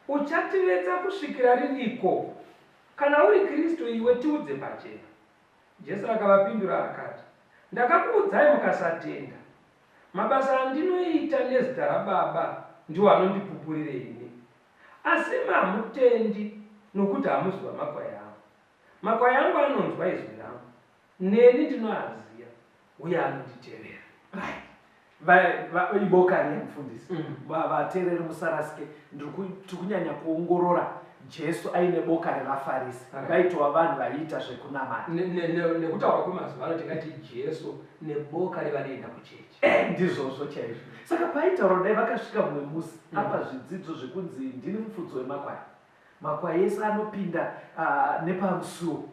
Uchativetsa kusvikira riniko? Kana uri Kristu iwe, tiudze pachena. Jesu akavapindura akati, Ndakakuudzai mukasatenda. Mabasa andinoita nezita raBaba ndiwo anondipupurira ini. Asi imi hamutendi nokuti hamuzi vamakwai angu. Makwai angu anonzwa izwi rangu, neni ndinoaziva, uye anonditevera. Right. Iboka riya mufundisi. Vateereri musarasike, ndiri kunyanya kuongorora Jesu aine boka revaFarisi vaitova vanhu vaiita zvekunamata. Nekutaura kwemazuva ano tingati Jesu neboka revanoenda kuchechi. Ndizvozvo chaizvo. Saka paaitaura kudai vakasvika mumwe musi apa zvidzidzo zvekunzi ndini mufudzi wemakwai. Makwai ese anopinda nepamusuo.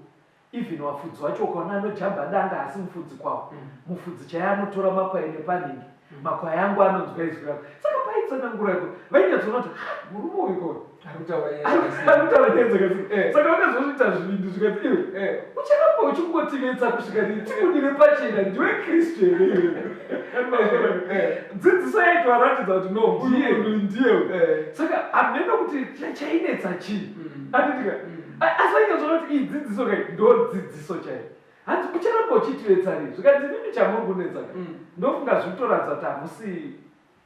Even wafudzi wacho ukaona anojamba danga asi mufudzi kwawo. Mufudzi chaiye anotora makwai nepanhingi. Makwai angu anonzwa izwi rangu. Saka paitsanangura iko vainyatsoona kuti ha murume uyu ko ari kutaura nyaya dzakasiyana. Ari kutaura nyaya dzakasiyana. Saka vakazozviita zvivindi zvikati iwe ucharamba uchingotinetsa kusvika rini tibudire pachena ndiwe Kristu here iwe. Dzidziso yaitovaratidza kuti no Ndiye. uyu ndiye uyu. Saka hameno kuti chainetsa chii. Anditika asi vainyatsoona kuti iyi dzidziso kai ndo dzidziso chaiyo. Hanzi ucharamba uchitinetsa rini zvikanzi imimi chamuri kunetsa ka ndofunga zviri kutoratidza kuti hamusi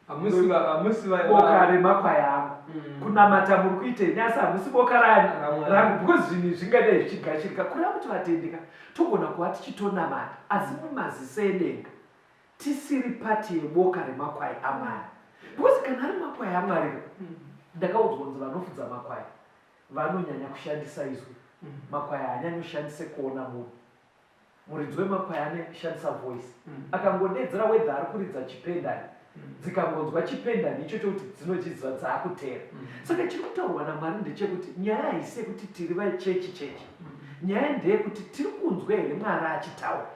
Hamusi hamusi boka remakwai angu. Kunamata muri kuitei asi hamusi boka rani RaMwari. rangu because zvinhu izvi zvingadai zvichigashirika. Kureva kuti vatendeka togona kuva tichitonamata asi mumaziso edenga tisiri pati yeboka remakwai aMwari. Because kana ari makwai aMwari ka, ndakaudzwa kunzi vanofudza makwai vanonyanya kushandisa izwi. Makwai haanyanyi kushandise kuona munhu. Muridzi wemakwai anoshandisa voice. Akangodedzera whether ari kuridza chipendani, dzikangonzwa chipendani ichocho kuti dzinochiziva dzaakutera. Saka chiri kutaurwa naMwari ndechekuti nyaya haisi yekuti tiri vachechi chechi. Nyaya ndeyekuti tiri kunzwa here Mwari achitaura.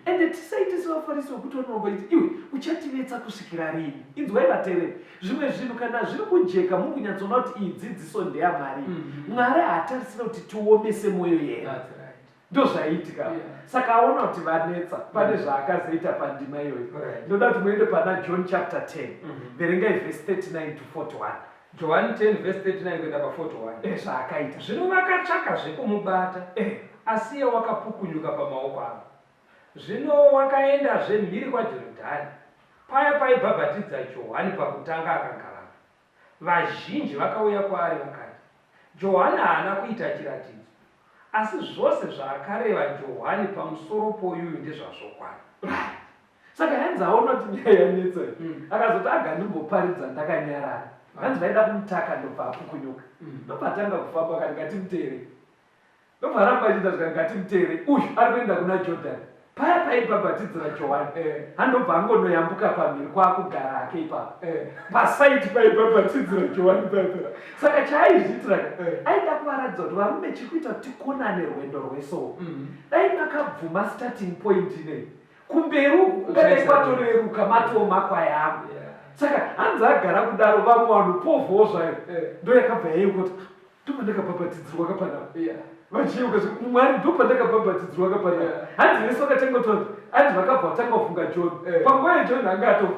Ende tisaite sevaFarisi vekuti vanoramba vachiti iwe uchativetsa kusvikira rini. Inzwai vateereri, zvimwe zvinhu kana zviri kujeka muri kunyatsoona kuti iyi dzidziso ndeyaMwari. Mwari haatarisire kuti tiomese mwoyo yedu. That's right. Ndozvaiitika. Saka aona kuti vanetsa pane zvaakazoita pandima iyoyo. Ndoda kuti muende pana John chapter 10. Verengai verse 39 to 41. John 10 verse 39 kuenda pa 41. Zvaakaita. Zvino vakatsvaka zvekumubata, asi iye wakapukunyuka pamaoko avo. Zvino wakaendazve mhiri kwaJorodhani, paya paibhabhatidza Johani pakutanga akagarapo. Vazhinji vakauya kwaari vakati, Johani haana kuita chiratidzo, asi zvose zvaakareva Johani pamusoro poyuyu ndezvazvokwadi. Right. Saka hanzi aona kuti nyaya yanetsa iyi. Akazoti aga ndimboparidza ndakanyarara. Hanzi vaida kumutaka ndobva apukunyuka. Ndobva atanga kufamba akati ngatimuteerei. Ndobva aramba achiita zvikati ngatimuteerei. Uyu ari kuenda kuna Jordan. Paya paibhabhatidzira Johani. Handobva angonoyambuka pamhiri kwaakugara hake ipapo. Pasaiti paibhabhatidzira Johani paya paya. Saka chaaizviitira ka, aida kuvaratidza kuti varume chiri kuita kuti tikonane rwendo rwesoo. Dai makabvuma starting point ineyi. Kumberi uku kungadai kwatoreruka matoo makwai angu. Saka hanzi agara kudaro vamwe vanhu povhowo zvayo. Ndoyakabva yayeuka kuti ndopandakabhabhatidzirwa kapanapa. Vachiyeuka zvekuti Mwari ndopandakabhabhatidzirwa kapanapa. Hanzi vese vakatanga kutaura kuti hanzi vakabva vatanga kufunga John. Panguva iyo John anga atofa.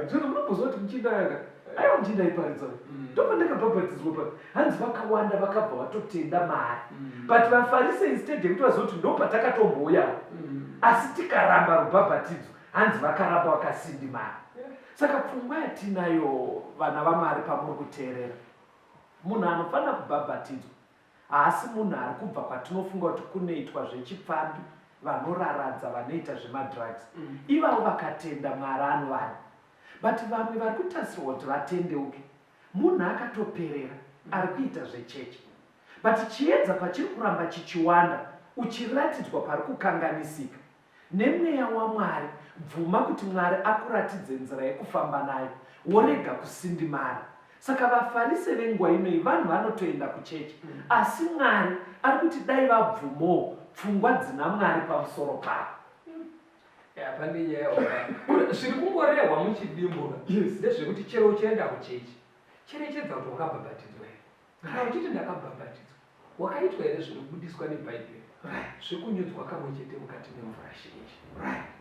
Zvino munomboziva kuti muchinda yaka aiwa muchinda aiparidza uyu. Ndopandakabhabhatidzirwa pa hanzi vakawanda vakabva vatotenda maari. But vaFarise instead yekuti vazive kuti ndopatakatombouyawo asi tikaramba rubhabhatidzo hanzi vakaramba vakasindimara. Saka pfungwa yatinayo vana vaMwari pamuri kuteerera, munhu anofanira kubhabhatidzwa haasi munhu ari kubva kwatinofunga kuti kunoitwa zvechipfambi, vanoraradza, vanoita zvemadrugs. Ivavo vakatenda Mwari anovada. But vamwe vari kutarisirwa kuti vatendeuke, munhu akatoperera ari kuita zvechechi. But chiedza pachiri kuramba chichiwanda, uchiratidzwa pari kukanganisika, Nemweya waMwari, bvuma kuti Mwari akuratidze nzira yekufamba nayo, worega kusindimara. Saka vaFarise venguva inoyi vanhu vanotoenda kuchechi, asi Mwari ari kuti dai vabvumawo pfungwa dzina Mwari pamusoro pavo. Ya, pane nyaya hombe. Zviri kungorehwa muchidimbu ndezvekuti chero uchienda kuchechi, cherechedza kuti wakabhabhatidzwa here. Kana uchiti ndakabhabhatidzwa, wakaitwa here zvinobudiswa neBhaibheri zvekunyudzwa kamwe chete mukati memvura zhinji?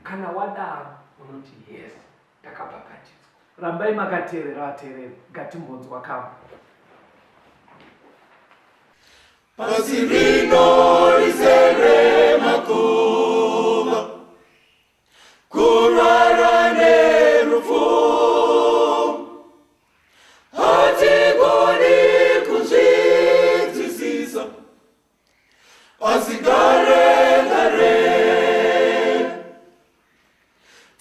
Kana wadaro unoti yes, ndakabhabhatidzwa. Rambai makateerera vateereri, ngatimbonzwa kamwe. Pasi rino rizere makuva kurwara nerufu hatigoni kuzvinzwisisa asi gare gare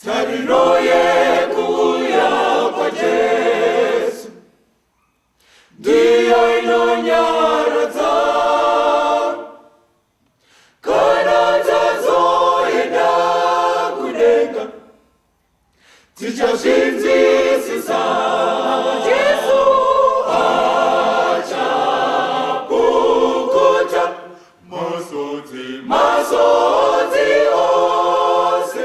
tariro yekuuya kwaJesu ndiyo inonyaradza kana tazoenda kudenga tichazvinzwisisa Jesu achapukuta masodzi masodzi ose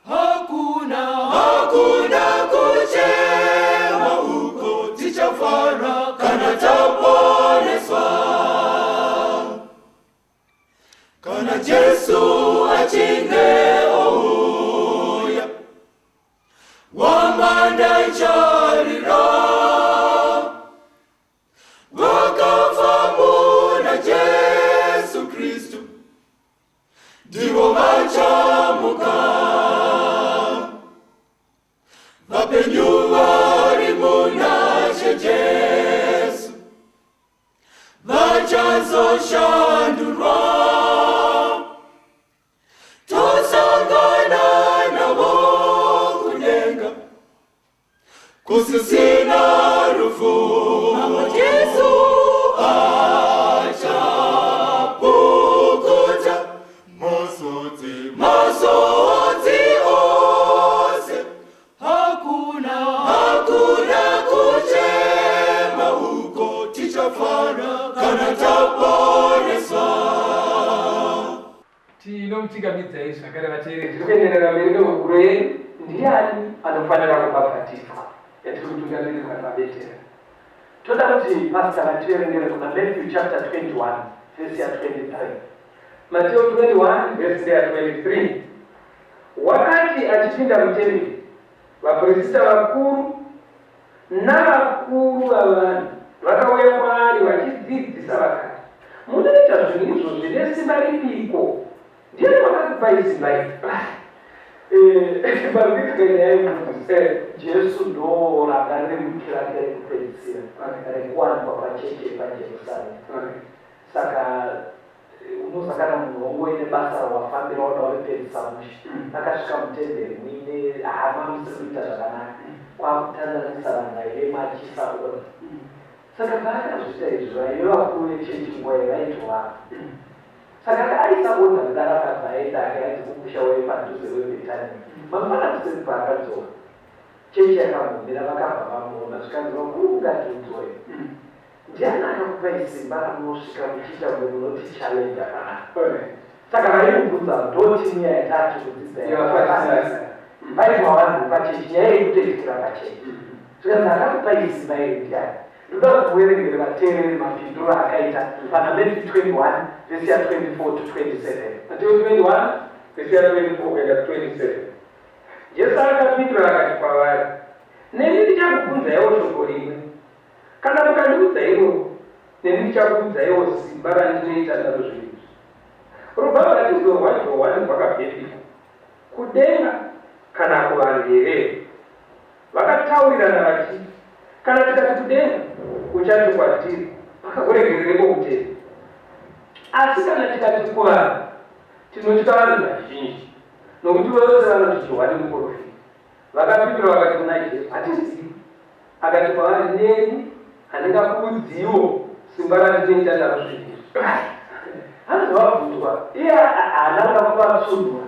hakuna hakuna kuchema uko tichafara kana taponeswa Kana Jesu achinge ouya, hwamanda icharira. Vakafa muna Jesu Kristu ndivo vachamuka. Vapenyu vari muna She Jesu vachazoshandurwa tosangana navo kudenga kusisina rufu. Mambo Jesu achapukuta masodzi masodzi ose Hakuna, hakuna kuchema uko tichafara kana taporeswa. Tinomuchingamidzai zvakare vateereri. Tiri kuenderera mberi nehurukuro yedu Ndiani anofanira kubhabhatidzwa yatiri kutungamirirwa naVaBetera. Toda kuti Pastor vativerengere kuna Matthew chapter 21 verse ya 23. Mateo 21 verse ndeya 23. Wakati achipinda mutemberi, vaprista vakuru navakuru vavanhu vakauya kwaari vachidzidzisa vakati, Munoita zvinhu izvozvi nesimba ripiko? Ndiani wakakupai simba iri? Eh, parikuitika nyaya yekuti Jesu ndo ranga riri wiki rake rekupedzisira rekuwanikwa pachechi yepaJerusarema. Saka Unosangana munhu wangu uine basa rawafambira wada uripedzisa mushe. Akasvika mutemberi muine hama musiri kuita zvakanaka. Kwakutandanisa vanhu vaivemo achiisa order. Saka paakazviita izvi vaive vakuru vechechi nguva iyi vaitovapa. Saka aisa order kudaro akabva aenda akaenda kumusha waive padhuze weBhetania. Mangwana kuseni paakadzoka chechi yakambomira vakabva vamuona zvikanzi vakuru mungatiudzewo here Ndiani akakupai simba ramunosvika muchiita kunge munoti challenger panapa? Saka vaimubvunza ndo team iya yatati kudzidza vaitwa vanhu pachechi nyaya iri kutoitikira pachechi. Zvikanzi akakupai simba iri ndiani? Ndoda kuti muverengere vateereri mapinduro akaita pana Matthew 21 vhesi ya 24 to 27. Matthew 21 vhesi ya 24 kuenda ku 27. Jesu akapindura akati kwavari, Neni ndichakubvunzaiwo shoko rimwe. Kana mukandiudza iroro, neni ndichakuudzaiwo simba randinoita naro zvinhu izvi. Rubhabhatidzo rwaJohani rwakabvepiko? Kudenga kana kuvanhu here? Vakataurirana vachiti, Kana tikati kudenga, uchati kwatiri, Makakuregerereko kutenda? Asi kana tikati kuvanhu, tinotya vanhu vazhinji, nokuti vose vanoti Johani muprofita. Vakapindura vakati kuna Jesu, Hatizivi. Akati kwavari, Neni handingakuudziwo simba randinoita naro zvinhu izvi. Hanzi vabvunzwa, iye haana kuda kuvatsundura.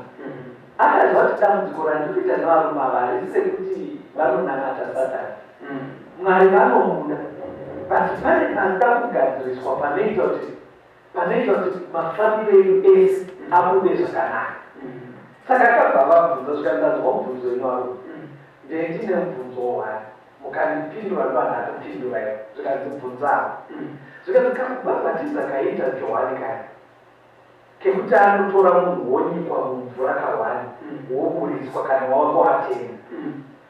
Akaziva kuti dambudziko randiri kuita nevarume ava harisi sekuti vanonamata Satani. Mwari vanomuda. But pane panoda kugadziriswa panoita kuti panoita kuti mafambiro edu ese abude zvakanaka. Saka akabva avabvunza zvikanzi ndanzwa mubvunzo wenyu varume. Ndee ndine mubvunzo wani. Mukandipindura ndovandakupindurai. Zvikanzi bvunzawo. Zvikanzi kakubhabhatidza kaiita Johani kaya kekuti anotora munhu wonyikwa mumvura kahwani woburitswa kana wanga watenda.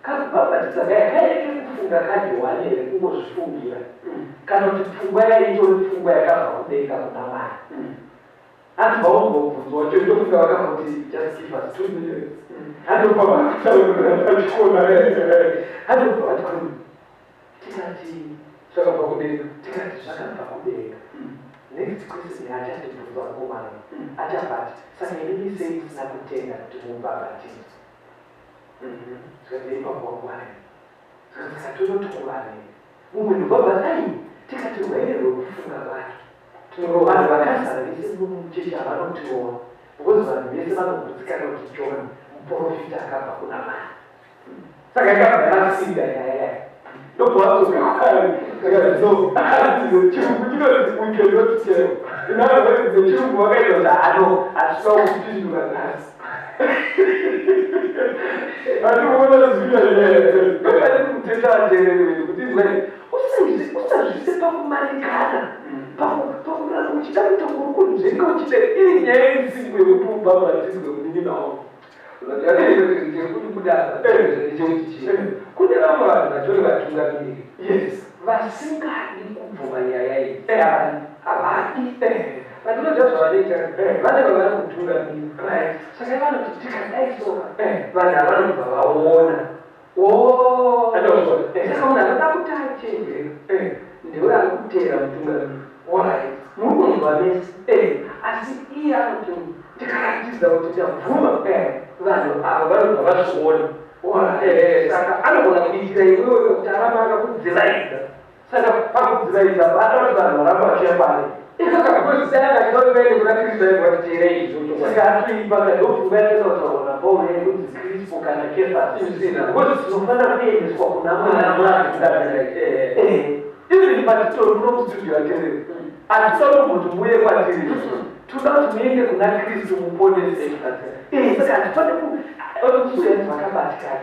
Kakubhabhatidza kaya kaive kekufunga kaJohani here kungozvifungira kana kuti pfungwa yaitori pfungwa yakabva kudenga kuna Mwari. Hanzi vaunzwa mubvunzo wacho ndofunga vakamboti just give us 2 minutes. Handobva vakutaurira pachikona, handobva vati kuri tikati zvakabva kudenga. Tikati zvakabva kudenga. Next question yaachatibvunza mukomana achabva ati, saka inini sei musina kutenda kuti mubhabhatidzwe? Zvikati ipapo wangwani. Zvikati saka tonoti kuvanhu mumwe ndobva ai tikati rwaire rwekufunga kwake. Vanhu vakazara vese muchechi havanotirova because vanhu vese vanogutsikana kuti John muprofita akabva kuna Mwari. Saka yakabva yasinda nyaya yayo, ndobva vadzoka kwari. Saka so chirungu chinoti we cannot tell. In other words, chirungu vakaita kuti hano hatisina kupindura nhasi. Hatikuona zvinoita kutenda vateereri kuti izwai, usazvise pakumanikana, pakurara uchida kuita uri kunzvenga uchida iri nyaya yesimbo yekuti ubhabhatidzwe munin'ina wangu. Chekuti kudaro ndechekuti chii, kune vamwe vanhu vatori vatungamiriri vasingadi kubvuma nyaya iyi. Havadi. Vandinoziva zvavanoita, vane vavari kutungamira, saka vanoti tikadai so vanhu havanobva vaona. Saka munhu anoda kuti achenjere ndewe ari kuteera mutungamiri. Muri kunzwa mese, asi iye anoti tikaratidza kuti tabvuma, vanhu ava vanobva vazviona. Saka anogona kuitira iwewe kuti aramba akakudzivaidza. Saka pakudzivaidza paada kuti vanhu varamba vachiya kwari. Ikakakuziva vaende kuna Kristu, aibva kuti izvozvo. Saka atoipa ndopfungwa yatatautaura naPaul yekunzi Krispo kana Kefasi. Isina. Because tinofanira kuendeswa kuna Mwari. Even patitori muno mustudio, vateereri, hatisati kuti muuye kwatiri, toda kuti muende kuna Kristu muponese. Saka hatifaniri kusuenzi vakabatikana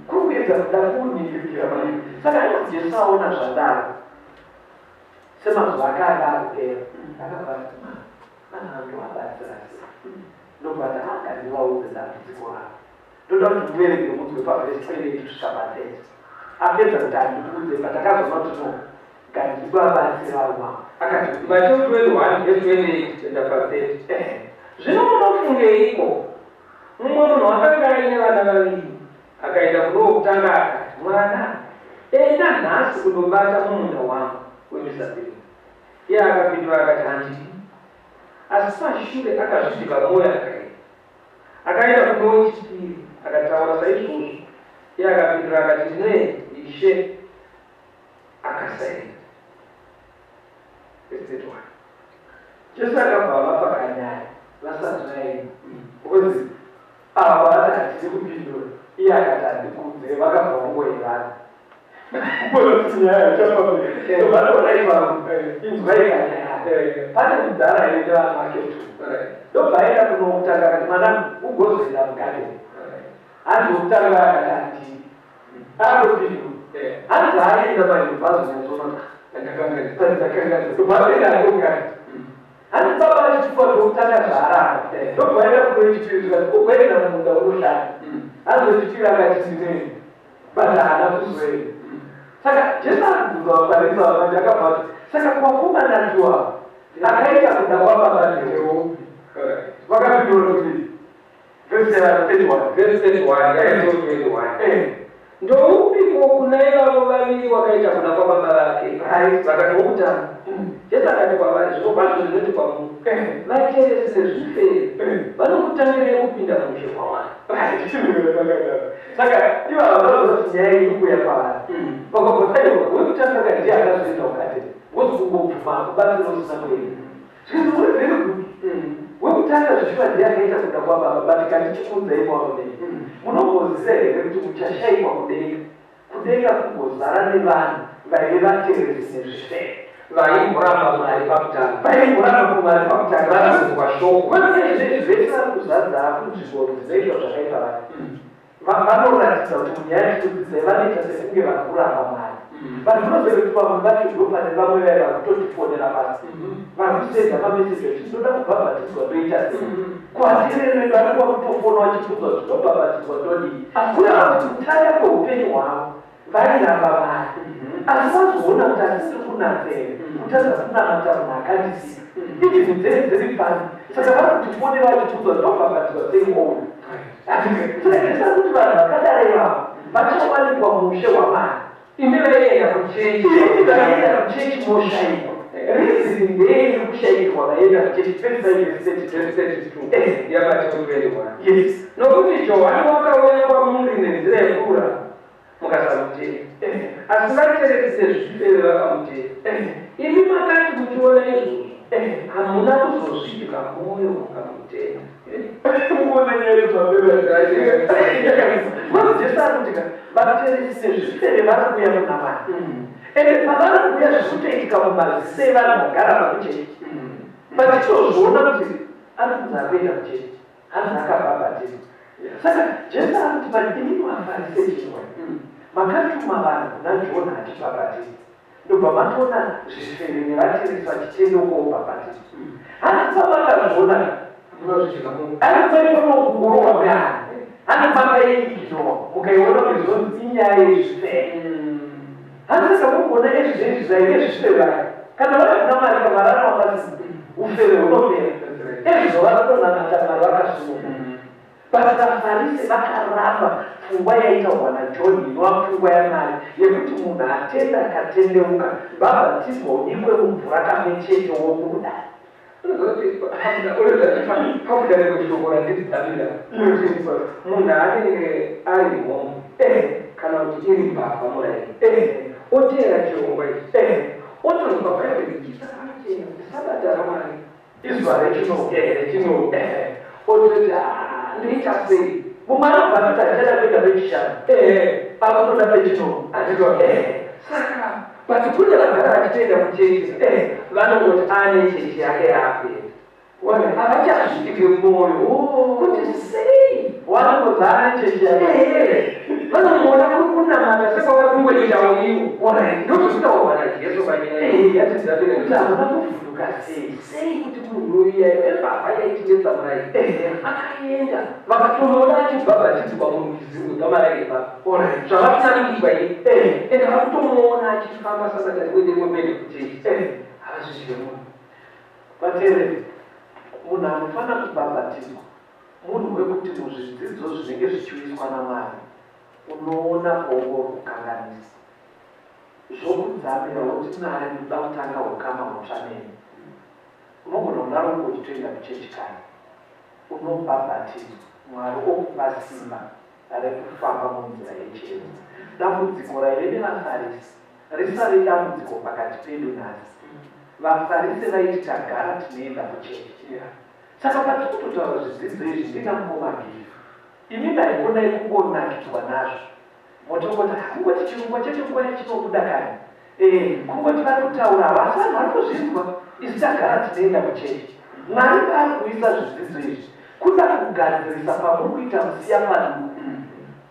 kuri kuedza kuda kuningirikira maningi. Saka hanzi Jesu aona zvadaro, semazuva ake anga akupera, akabva ati, "Vanhu ndovabatsira sei?" Ndobva ati, "Akandivaudze dambudziko ravo." Ndoda kuti muverenge munzwe pavhesi 28 kusvika pa30. Apedza kuti handikuudze, but akazoona kuti no, ngandikuvabatsira wamwe. Akati Mateo 21 verse 28 kuenda pa30: Zvino munofungeiko? Mumwe munhu akanga aine vana vaviri. Akaenda kuno wokutanga akati, 'Mwana, enda nhasi kundobata mumunda wangu wemizambiringa.' Iye akapindura akati, 'Handidi.' Asi pashure akazvidya mwoyo akaenda. Akaenda kuno wechipiri akataura saizvozvo. Iye akapindura akati, 'Ndinoenda, ishe.' Akasaenda. Verse 31. Jesu akabva vapa kanyaya vasati vaenda, because ava vati hatidi kupindura, iye akati handikudze, vakabva vangoevana. Vanoona ipapo, inzwai kanyaya. Pane mudhara aine vana vake two. Ndobva aenda kunokutanga akati, "Mwanangu, ugozoenda mugadheni." Hanzi wokutanga akati, "Handidi." Akopindura. Hanzi aenda manje, azonyatsona ndakakanganisa. Hanzi baba vachitipa zvokutanga zvaaramba, ndobva vaenda kunochipiri zvikati, "Ugoenda mumunda unoshanda." Hanzi wechipiri akati, "Ndinoenda," but haana kuzoenda. Saka Jesu akubvunza vaFarisi vamanje, akabva ati, saka kuvakomana ndiwavo akaita kuda kwababa ndeupi? Vakapindura kuti, verse 31. Verse 31, Mateo 21. Ndoupiko kuna ivavo vaviri wakaita kuda kwababa vake? Vakati, Wokutanga. Jesu akati kwavari, Zvirokwazvo ndinoti kwamuri, vateresi nezvifeve vanokutangirai kupinda muushe hwaMwari. Saka ivava vanoziva kuti nyaya iri kuuya kwavari. Vakabva wekutanga ka ndiye akazoenda ukati wozongobvuma kubatsira usina kuenda. Zvikanzi uri very good. Wekutanga zvishuwa ndiye akaita kuda kwababa but kandichikuudzai mwaonei. Munomboziva here kuti muchashaikwa kudenga? Kudenga kugozara nevanhu vaive vateresi nezvifeve. Vaimboramba Mwari pakutanga. Vaimboramba Mwari pakutanga. Vanozwa shoko. Kwete izvezvi vese vari kuzadza kunzvimbo dzinoitwa zvakaipa vaya. Vanoratidza kuti munyaya yechikudzidzai vanoita sekunge vari kuramba Mwari. Vanhu vanoziva kuti vamwe vacho ndopane vamwe vaya vari kutotifonera pasi. Vari kusenda mameseji vachiti ndoda kubhabhatidzwa ndoita sei. Kuvateereri vedu vanenge vakutofona vachibvunzwa kuti ndobhabhatidzwa ndodii. Kureva kuti kutanga kweupenyu hwavo vairamba Mwari. Asi vazoona kuti hatisiri kunatsa here kutadza kunamata munhu akandisika. Even dzese dziri pano. Saka vari kutifonera vachibvunzwa kuti ndobhabhatidzwa sei mouya. Saka kuti vanhu vakadaro ivavo vachawanikwa muushe hwaMwari. Imi vaienda kuchechi. Imi vaienda kuchechi moshaikwa. Reason ndeyei kushaikwa vaienda kuchechi? Verse 32. YaMateo 21. Yes. Nokuti Johani wakauya kwamuri nenzira yekururama, mukasamutenda. Asi vateresi nezvifeve vakamutenda. Imi makati muchiona izvozvo, hamuna kuzozvidya mwoyo mukamutenda. Mukuona nyaya yezvapera. Jesu ari kuti vateresi nezvifeve vari kuuya kuna Mwari. Ende pavari kuuya zviri kutoitika mumaziso evanhu vagara pakuchechi. Vachitozviona kuti ari kunzi ari kuenda kuchechi. Hanzi akabhabhatidzwa. Saka Jesu ari kuti vari imi vaFarise chinwa. Makatuma vanhu kuna Jona achibhabhatidza. Ndobva matoona zvifeve nevateresi vachitendeuka vobhabhatidzwa. Hanzi pamakazviona hanzi maifanira kurohwa neani. Hanzi makaiignore mukaiona kuti zvonzi inyaya yezvifeve. Hanzi saka mugona ezvizvezvi zvaive zvifeve aya. Kana vari kuna Mwari kamarara wakasina ufeve hunopera. Ezvizvo vanotonamata Mwari vakasununguka. But vaFarise vakaramba pfungwa yaitaurwa naJohn inova pfungwa yaMwari yekuti munhu atenda akatendeuka bhabhatidzwa unyikwe mumvura kamwe chete wobuda. Pabuda rimwe shoko randiridzamira kuti munhu anenge ari home kana kuti iri mbavha muraini oteera chirongwa ichi otonzwa Bhaibheri richisa pachena kuti Sabata raMwari izuva rechino. Rechino, ototi, ndoita sei? Mumwe anobva atoti achada kuenda pechishanu. Akutoda pechino. Anditwa saka, but kune vagara vachitoenda kuchechi, vanongoti ane chechi yake yaakuenda, havachazvidye mwoyo kuti sei. Wanongozi ane chechi yake. Vanomuona kuri kunamata sekwavari kungoitawo ivo. Ndozvinotaurwa naJesu panyaya yatidzapira kuti hamuna kuvhunduka sei. Sei kuti munhu uya embavha yaitinetsa murai akaenda, vakatomuona achibhabhatidzwa murwizi rwepamaraipa, zvavasina kuitwa iye, ende vakutomuona achifamba Sabata rimwe nerimwe kuenda kuchechi, havazvidye munhu. Vateereri, munhu anofanira kubhabhatidzwa munhu wekuti muzvidzidzo zvinenge zvichiuiswa naMwari unoona paungori kukanganisa zvokudzamira woti, Mwari, ndinoda kutanga ukama hutsva nemi. Unogona kudaro unge uchitoenda kuchechi kare. Unobhabhatidzwa, Mwari okupa simba rekufamba munzira yechiedza. Dambudziko raive nevaFarisi risave dambudziko pakati pedu nhasi. VaFarise vaiti tagara tinoenda kuchechi. Saka patiri kutotaura zvidzidzo izvi ndina mukoma Gifu. Imi maikonai kungonakidzwa nazvo. Motongoti kungoti chirongwa chacho nguva yachinobuda kani. Kungoti vari kutaura havasi vanhu vari kuzvinzwa. Isu tagara tinoenda kuchechi. Mwari paari kuisa zvidzidzo izvi kuda kugadzirisa pamuri kuita musiya paduku.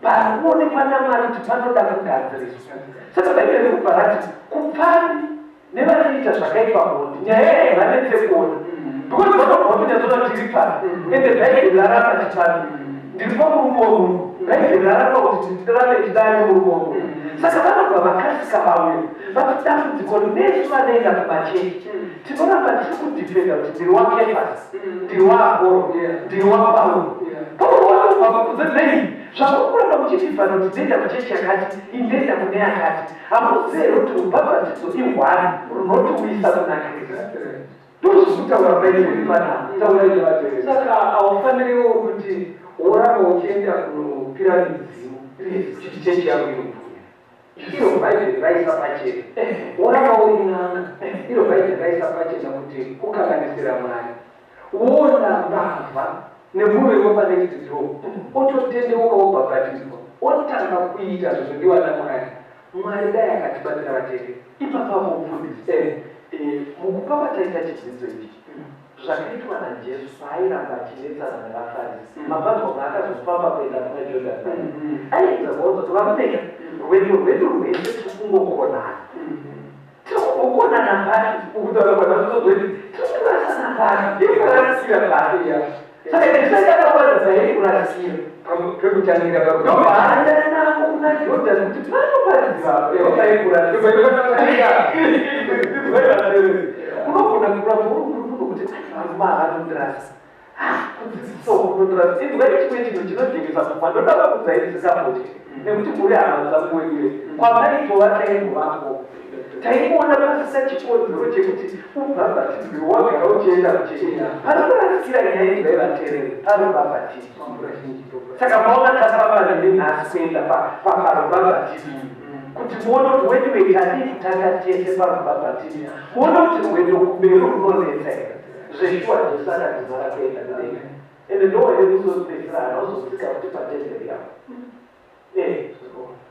Pari kuonekwa naMwari kuti panoda kugadziriswa. Saka Bhaibheri rinobva rati kupfambi nevanoita zvakaipa mhondi nyaya iyi vanetse kuona because vanobva kunyatsoona tiri pano, ende Bhaibheri raramba chipano ndiri pamurume womunhu, Bhaibheri raramba kuti tirambe tidare murume womunhu. Saka vanobva vakasika vauya vati dambudziko nesu vanoenda kumachechi tinoramba tiri kudefenda kuti ndiri waKefasi, ndiri waAporo, ndiri waPauro. Pauro wanobva pakudza nei. Zvamuri kuramba muchiti pano kuti ndoenda kuchechi yakati, ini ndoenda kune yakati. Hamuzive here kuti rubhabhatidzo ihwari runotiuyisa kuna Kristu? Ndozviri kutaura Bhaibheri panapa. Taurai nevateereri. Saka haufaniriwo kuti woramba uchienda kunopira midzimu kuti chechi yangu inobvunya. Iro Bhaibheri raisa pachena. Woramba uri n'anga. Iro Bhaibheri raisa pachena kuti kukanganisira Mwari. Woona mbavha nemurume wepanext door, ototendeuka wobhabhatidzwa, otanga kuita zvinodiwa naMwari. Mwari dai akatibatsira, vateereri. Ipapapo mufundisi, mukupa kwataita chidzidzo ichi, zvakaitwa naJesu paairamba achinetsana nevaFarisi, mabhabho maakazofamba kuenda kuna Jordan, aiedza kuvaudza kuti vamuneka rwendo rwedu rwese tiri kungokonana, tiri kungokonana papi, ukutaura kwanazvozoti tiri kurasana papi, yekurasira papi. Saka ndisati akakwanisa here kurasira pekutangira? Ndobva navo kuna Jordan kuti pano paridziva paikurasira. Unogona kuramba uri munhu kuti varume havanondirasa, kudzidzisa kunondirasa. Inzwai chimwe chinhu chinojekesa pfungwa. Ndoda vakudzai ndisingambotyi nekuti muri hama dzangu wewe. Kwamaitova taimbovako, taikuona pasina chikonzero chekuti ubhabhatidzwe wagara uchienda kuchechi. Panokurasira nyaya, inzwai vateereri, parubhabhatidzo. Saka maona tafamba nenhasi kuenda parubhabhatidzo kuti muone kuti weduwe tadii kutanga tese parubhabhatidzo, muone kuti rwendo kumberi runonetsa here. Zveshuwa Jesu akatizara kuenda kudenga, ende ndowaide kuzopedzisira haana kuzotsika kuti patemberi yavo.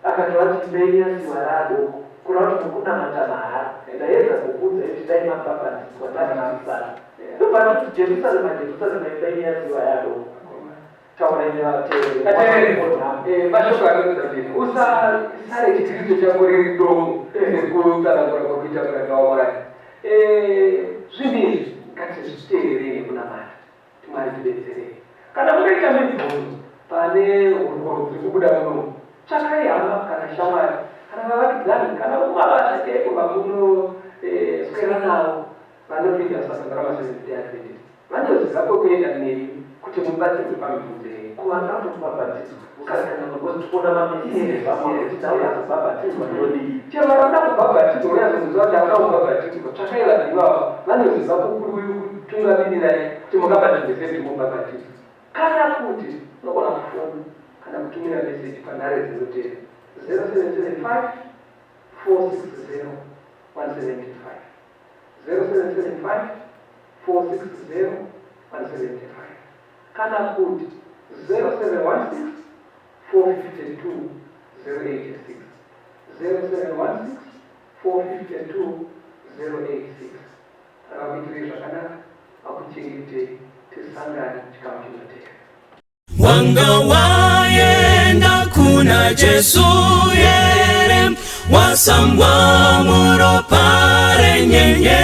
Akati vati yasiwa radoko, kureva kuti mukunamata mahara. Ndaedza kukuudzai kuti dai mabhabhatidzwa tanhasana. Ndobva kuti Jerusarema, Jerusarema, imba yasiwa yadoko. Taurai nevateereri. Mashoko anodzakeni, usasare chiKristu chako riri dongo sekutsanangura kwakuita muranda waMwari. Zvinhu izvi ngatizviteererei nekunamata kuti Mwari tibetserei. Kana mukaita mibvunzo pane hurukuro dziri kubuda munomu, tsvakai hama kana shamwari kana vavakidzani kana kumabasa chaiko vamunoswera navo vanopinda sangano ramaSeventh Day Adventist, vanoziva kwekuenda nemi kuti mubatsirwe pamibvunzo yenyu. Kuvana kutobhabhatidzwa ukasangana because mameseji vamwe kuti ndauya kubhabhatidzwa, ndodii? Chero vanoda kubhabhatidzwa, unyazoziva kuti anoda kubhabhatidzwa, tsvakai vanhu ivavo vanoziva kutungamirirai kuti mungabhatidzwe sei kuti mubhabhatidzwe. Kana kuti unogona kufona kana kutumira meseji panhare dzinotera: 0775 460 175, 0775 460 175, kana kuti 0716 452 086, 0716 452 086. Ravakuitirei zvakanaka, vakuchengetei. Tisangane chikamu chinotera. Wanga waenda kuna Jesu here? Wasambwa muropa renyenye,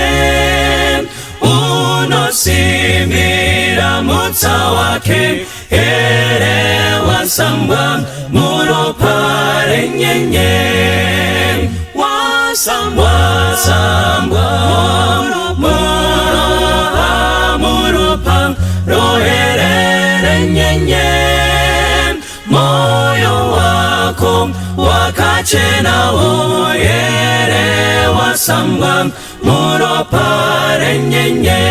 unosimbira mutsa wake here? Wasambwa muropa renyenye, wasambwa, sambwa muropa, muropa rohere renyenye. Moyo wako wakachena here? Wasambwa muropa renyenye,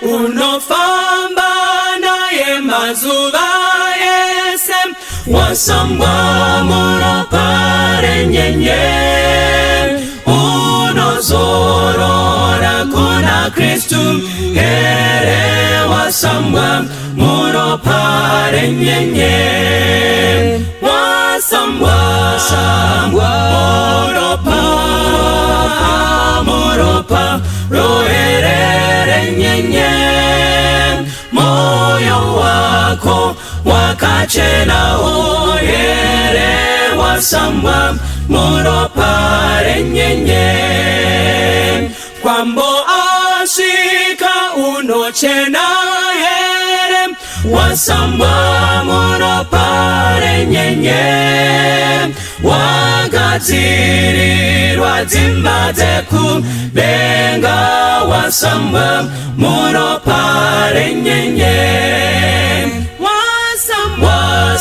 unofamba naye mazuva ese. Wasambwa muropa renyenye, unozorora kuna Kristu here? Wasambwa muropa renyenye, wasambwa, sambwa muropa, muropa rohere renyenye. Moyo wako wakachena here? Wasambwa muropa renyenye, kwambo asvika unochena here? Wasambwa muropa renyenye, wagadzirirwa dzimba dzekudenga. Wasambwa muropa renyenye, wasambwa.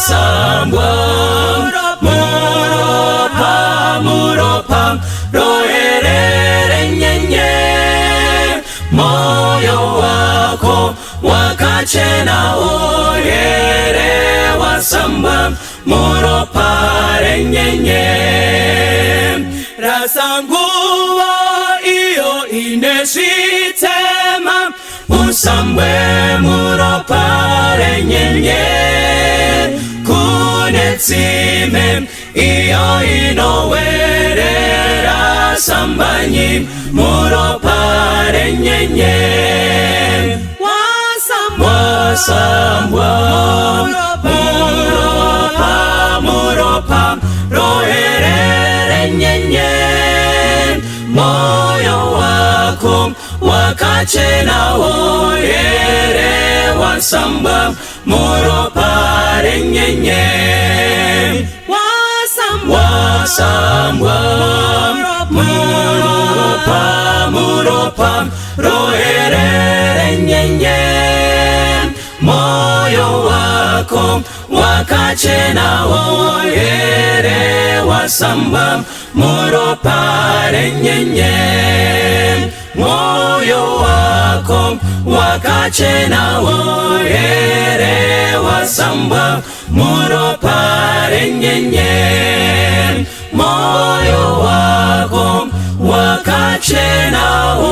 wakachenawo here wasambwa muropa renyenye. Rasa nguvo iyo ine zvitema, usambwe muropa renyenye. Kune tsime iyo inowerera, sambanyi muropa renyenye. Wasambwa muropa, muropa roherere nyenye. Moyo wako wakachenawo here wasambwa muropa renyenye. Wasambwa muropa, muropa roherere nyenye. Moyo wako wakachenawo here wasambwa muropa renyenye. Moyo wako wakachenawo here wasambwa muropa renyenye. Moyo wako wakachenawo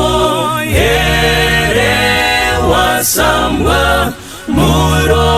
here wasambwa muropa.